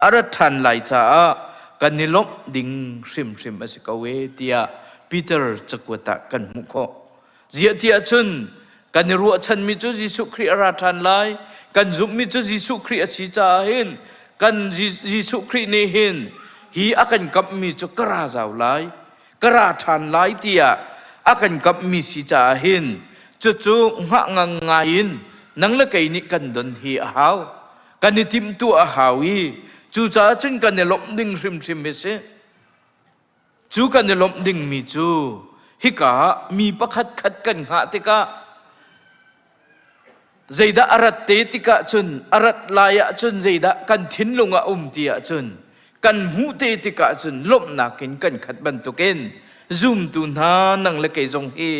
[SPEAKER 9] a rat ṭhan lai caah kan i lawmh ding hrimhrim a si ko e tiah Peter cakuat ah kan hmuh khawh. Ziah ti ahcun kan i ruahchanmi cu Jesuh Khrih a ra ṭhan lai, kan zumhmi cu Jesuh Khrih a si caah hin kan Jesuh Khrih nih hin hi a kan kamhmi cu ka ra zau lai, ka ra ṭhan lai tiah a kan kamhmi si caah hin cucu hngah ngang ngai in nang le kei nih kan don hi a hau. Kan i timhtuah a hau i cucaah cun kan i lawmh ding hrimhrim hi si. Cu kan i lawmh dingmi cu hika ah mi pakhat khat kan hngah tikah zeidah a rat te tikah cun a rat lai ahcun zeidah kan thinlung ah um ti ahcun kan hmuh te tikah cun lawmhnak in kan khat bantukin zumtu hna nang le kei zong hi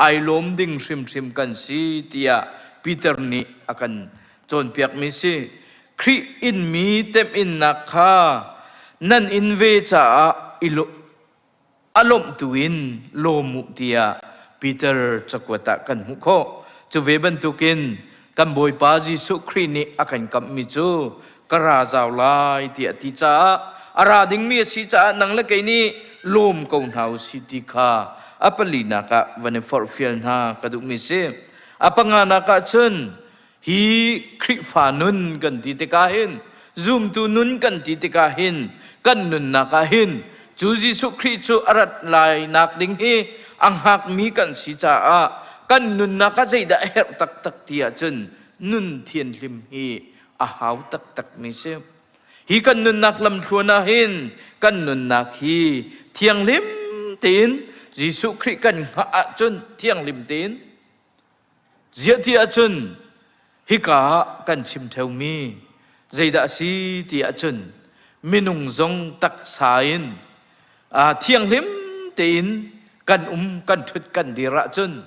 [SPEAKER 9] ai lawm ding hrimhrim kan si tiah Peter nih a kan cawnpiakmi si. Khrih inmi temhinnak kha nan in ve caah i a lawmhtu in lawm u tiah Peter cakuat ah kan hmuh khawh. Cu ve bantukin kan Bawipa Jesuh Khrih nih a kan kamhmi cu ka ra zau lai tiah a ti caah a ra dingmi a si caah nang le kei nih lawm ko hna u si ti kha a palinak ah van i forhfial hna ka duhmi si. A panganak ah cun Hi Khrihfa nun kan ti tikah hin zumtu nun kan ti tikah hin kan nunnak ah hin cu Jesuh Khrih cu a rat lai nak ding hi a hngakmi kan si caah kan nunnak ah zeidah a herh taktak ti ahcun nun thianhlim hi a hau taktakmi si. Hi kan nunnak lamthluan ah hin kan nunnak hi thianghlim tein Jesuh Khrih kan hngah ahcun thianghlim tein Ziah ti ahcun hika ah kan chim ṭheumi zeidah a si ti ahcun minung zong taksa in thianghlim tein kan um kan ṭhut kan dir ahcun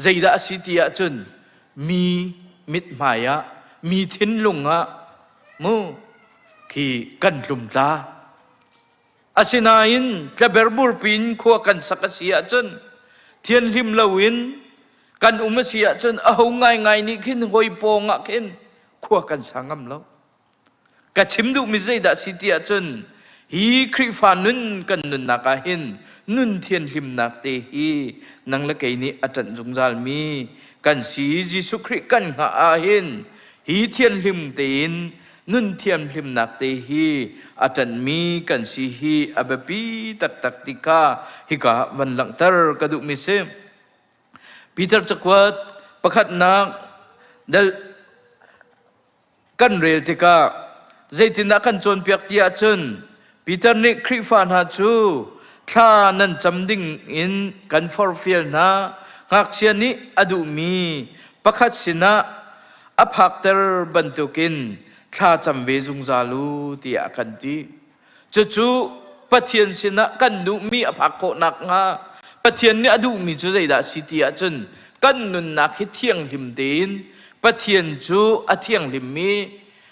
[SPEAKER 9] zeidah a si ti ahcun mi mithmai ah mi thinlung ah mu khi kan tlumtla Asinain tlaberburpi in khua kan sak a si ahcun thianhlim loin kan um a si ahcun aho ngaingai nih khin hawi pawng ah khin khua kan sa ngam lo. Ka chim duhmi zeidah si ti ahcun hi Khrihfa nun kan nunnak ah hin nun thianhlimnak te hi nang le kei nih a ṭanh zungzalmi kan si. Jesuh Khrih kan hngah ah hin hi thianhlim tein nun thianghlimnak te hi a ṭanhmi kan si hi a biapi taktak ti kha hika van langhter ka duhmi si. Peter cakuat pakhatnak dal kan rel tikah zeitindah kan cawnpiak ti ahcun Peter nih Khrihfa hna cu thla nan cam ding in kan forhfial hna ngakchia nih a duhmi pakhat sinah a phakter bantukin thla cam ve zungzal u tiah a kan ti. Cucu Pathian sinah kan duhmi a phak khawh nakhnga Pathian nih a duhmi cu zeidah a si ti ahcun kan nunnak hi thianghlim tein Pathian cu a thianghlimmi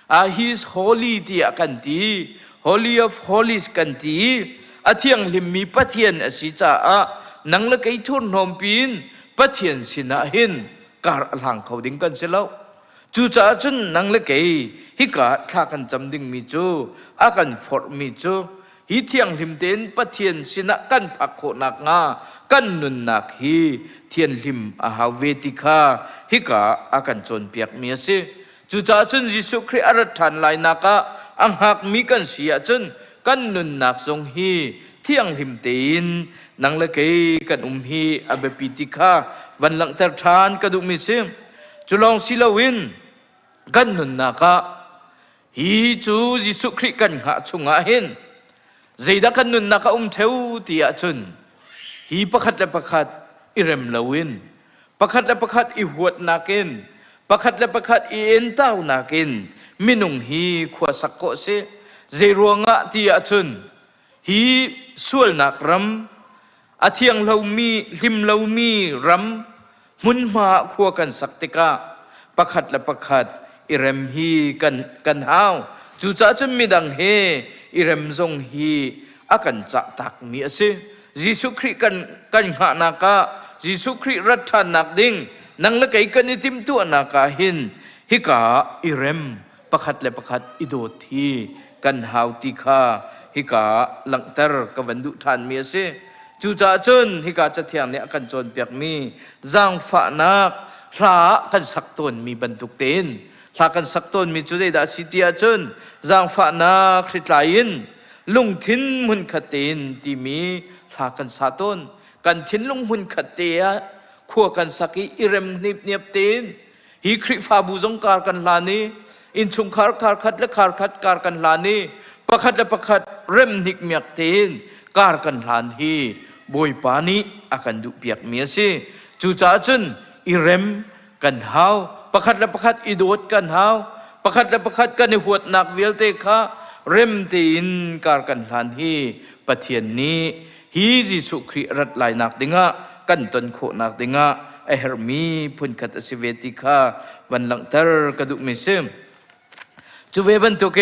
[SPEAKER 9] ah he is holy tiah kan ti holy of holies kan ti a thianghlimmi Pathian a si caah nang le kei thurhnawm piin Pathian sinah hin kar a hlang kho ding kan si lo cucaah cun nang le kei hika thla kan cam dingmi cu a kan forhmi cu hi thianghlim tein Pathian sinah kan phak khawh nakhnga kan nunnak hi thianhlim a hau ve ti kha hika a kan cawnpiakmi a si. Cucaah cun Jesuh Khrih a rat ṭhan lainak ah a hngakmi kan si ahcun kan nunnak zong hi thianghlim tein nang le kei kan um hi a biapi ti kha van langhter ṭhan ka duhmi si. Cu lawng si loin kan nunnak ah Hi cu Jesuh Khrih kan hngah chungah hin zeidah kan nunnak a um ṭheu ti ahcun hi pakhat le pakhat i rem loin pakhat le pakhat i huatnak in pakhat le pakhat i entaunak in minung hi khua sak khawh si. Zeiruangah ti ahcun hi sualnak ram a thianglomi hlimlomi ram hmunhma ah khua kan sak tikah pakhat le pakhat i rem hi kan kan hau cucaah cun midang he i rem zong hi a kan cah takmi a si Jesuh Khrih kan kan hngahnak ah Jesuh Khrih rat ṭhannak ding nang le kei kan i timhtuahnak ah hin hika i rem pakhat le pakhat i dawt hi kan hau ti kha hika langhter ka van duh ṭhanmi a si. Cucaah cun hika Cathiang nih a kan cawnpiakmi zaangfahnak hla kan sak tawnmi bantuk tein hla kan sak tawnmi cu zeidah a si ti ahcun zaangfahnak hritlai in lungthin hmunkhat tein timi hla kan sa tawn. Kan thinlung hmunkhat te ah khua kan sak i i rem hnipniap tein Hi Khrihfabu zong kar kan hlan i innchungkhar khar khat le khar khat kar kan hlan i pakhat le pakhat rem hnikmiak tein kar kan hlan hi Bawipa nih a kan duhpiakmi a si. Cucaah cun i rem kan hau, pakhat le pakhat i dawt kan hau, pakhat le pakhat kan i huatnak vialte kha rem tein kar kan hlan hi Pathian nih hi Jesuh Khrih rat lainak dingah kan ton khawhnak dingah a herhmi phunkhat a si ve ti kha van langhter ka duhmi si. Cu ve bantukin.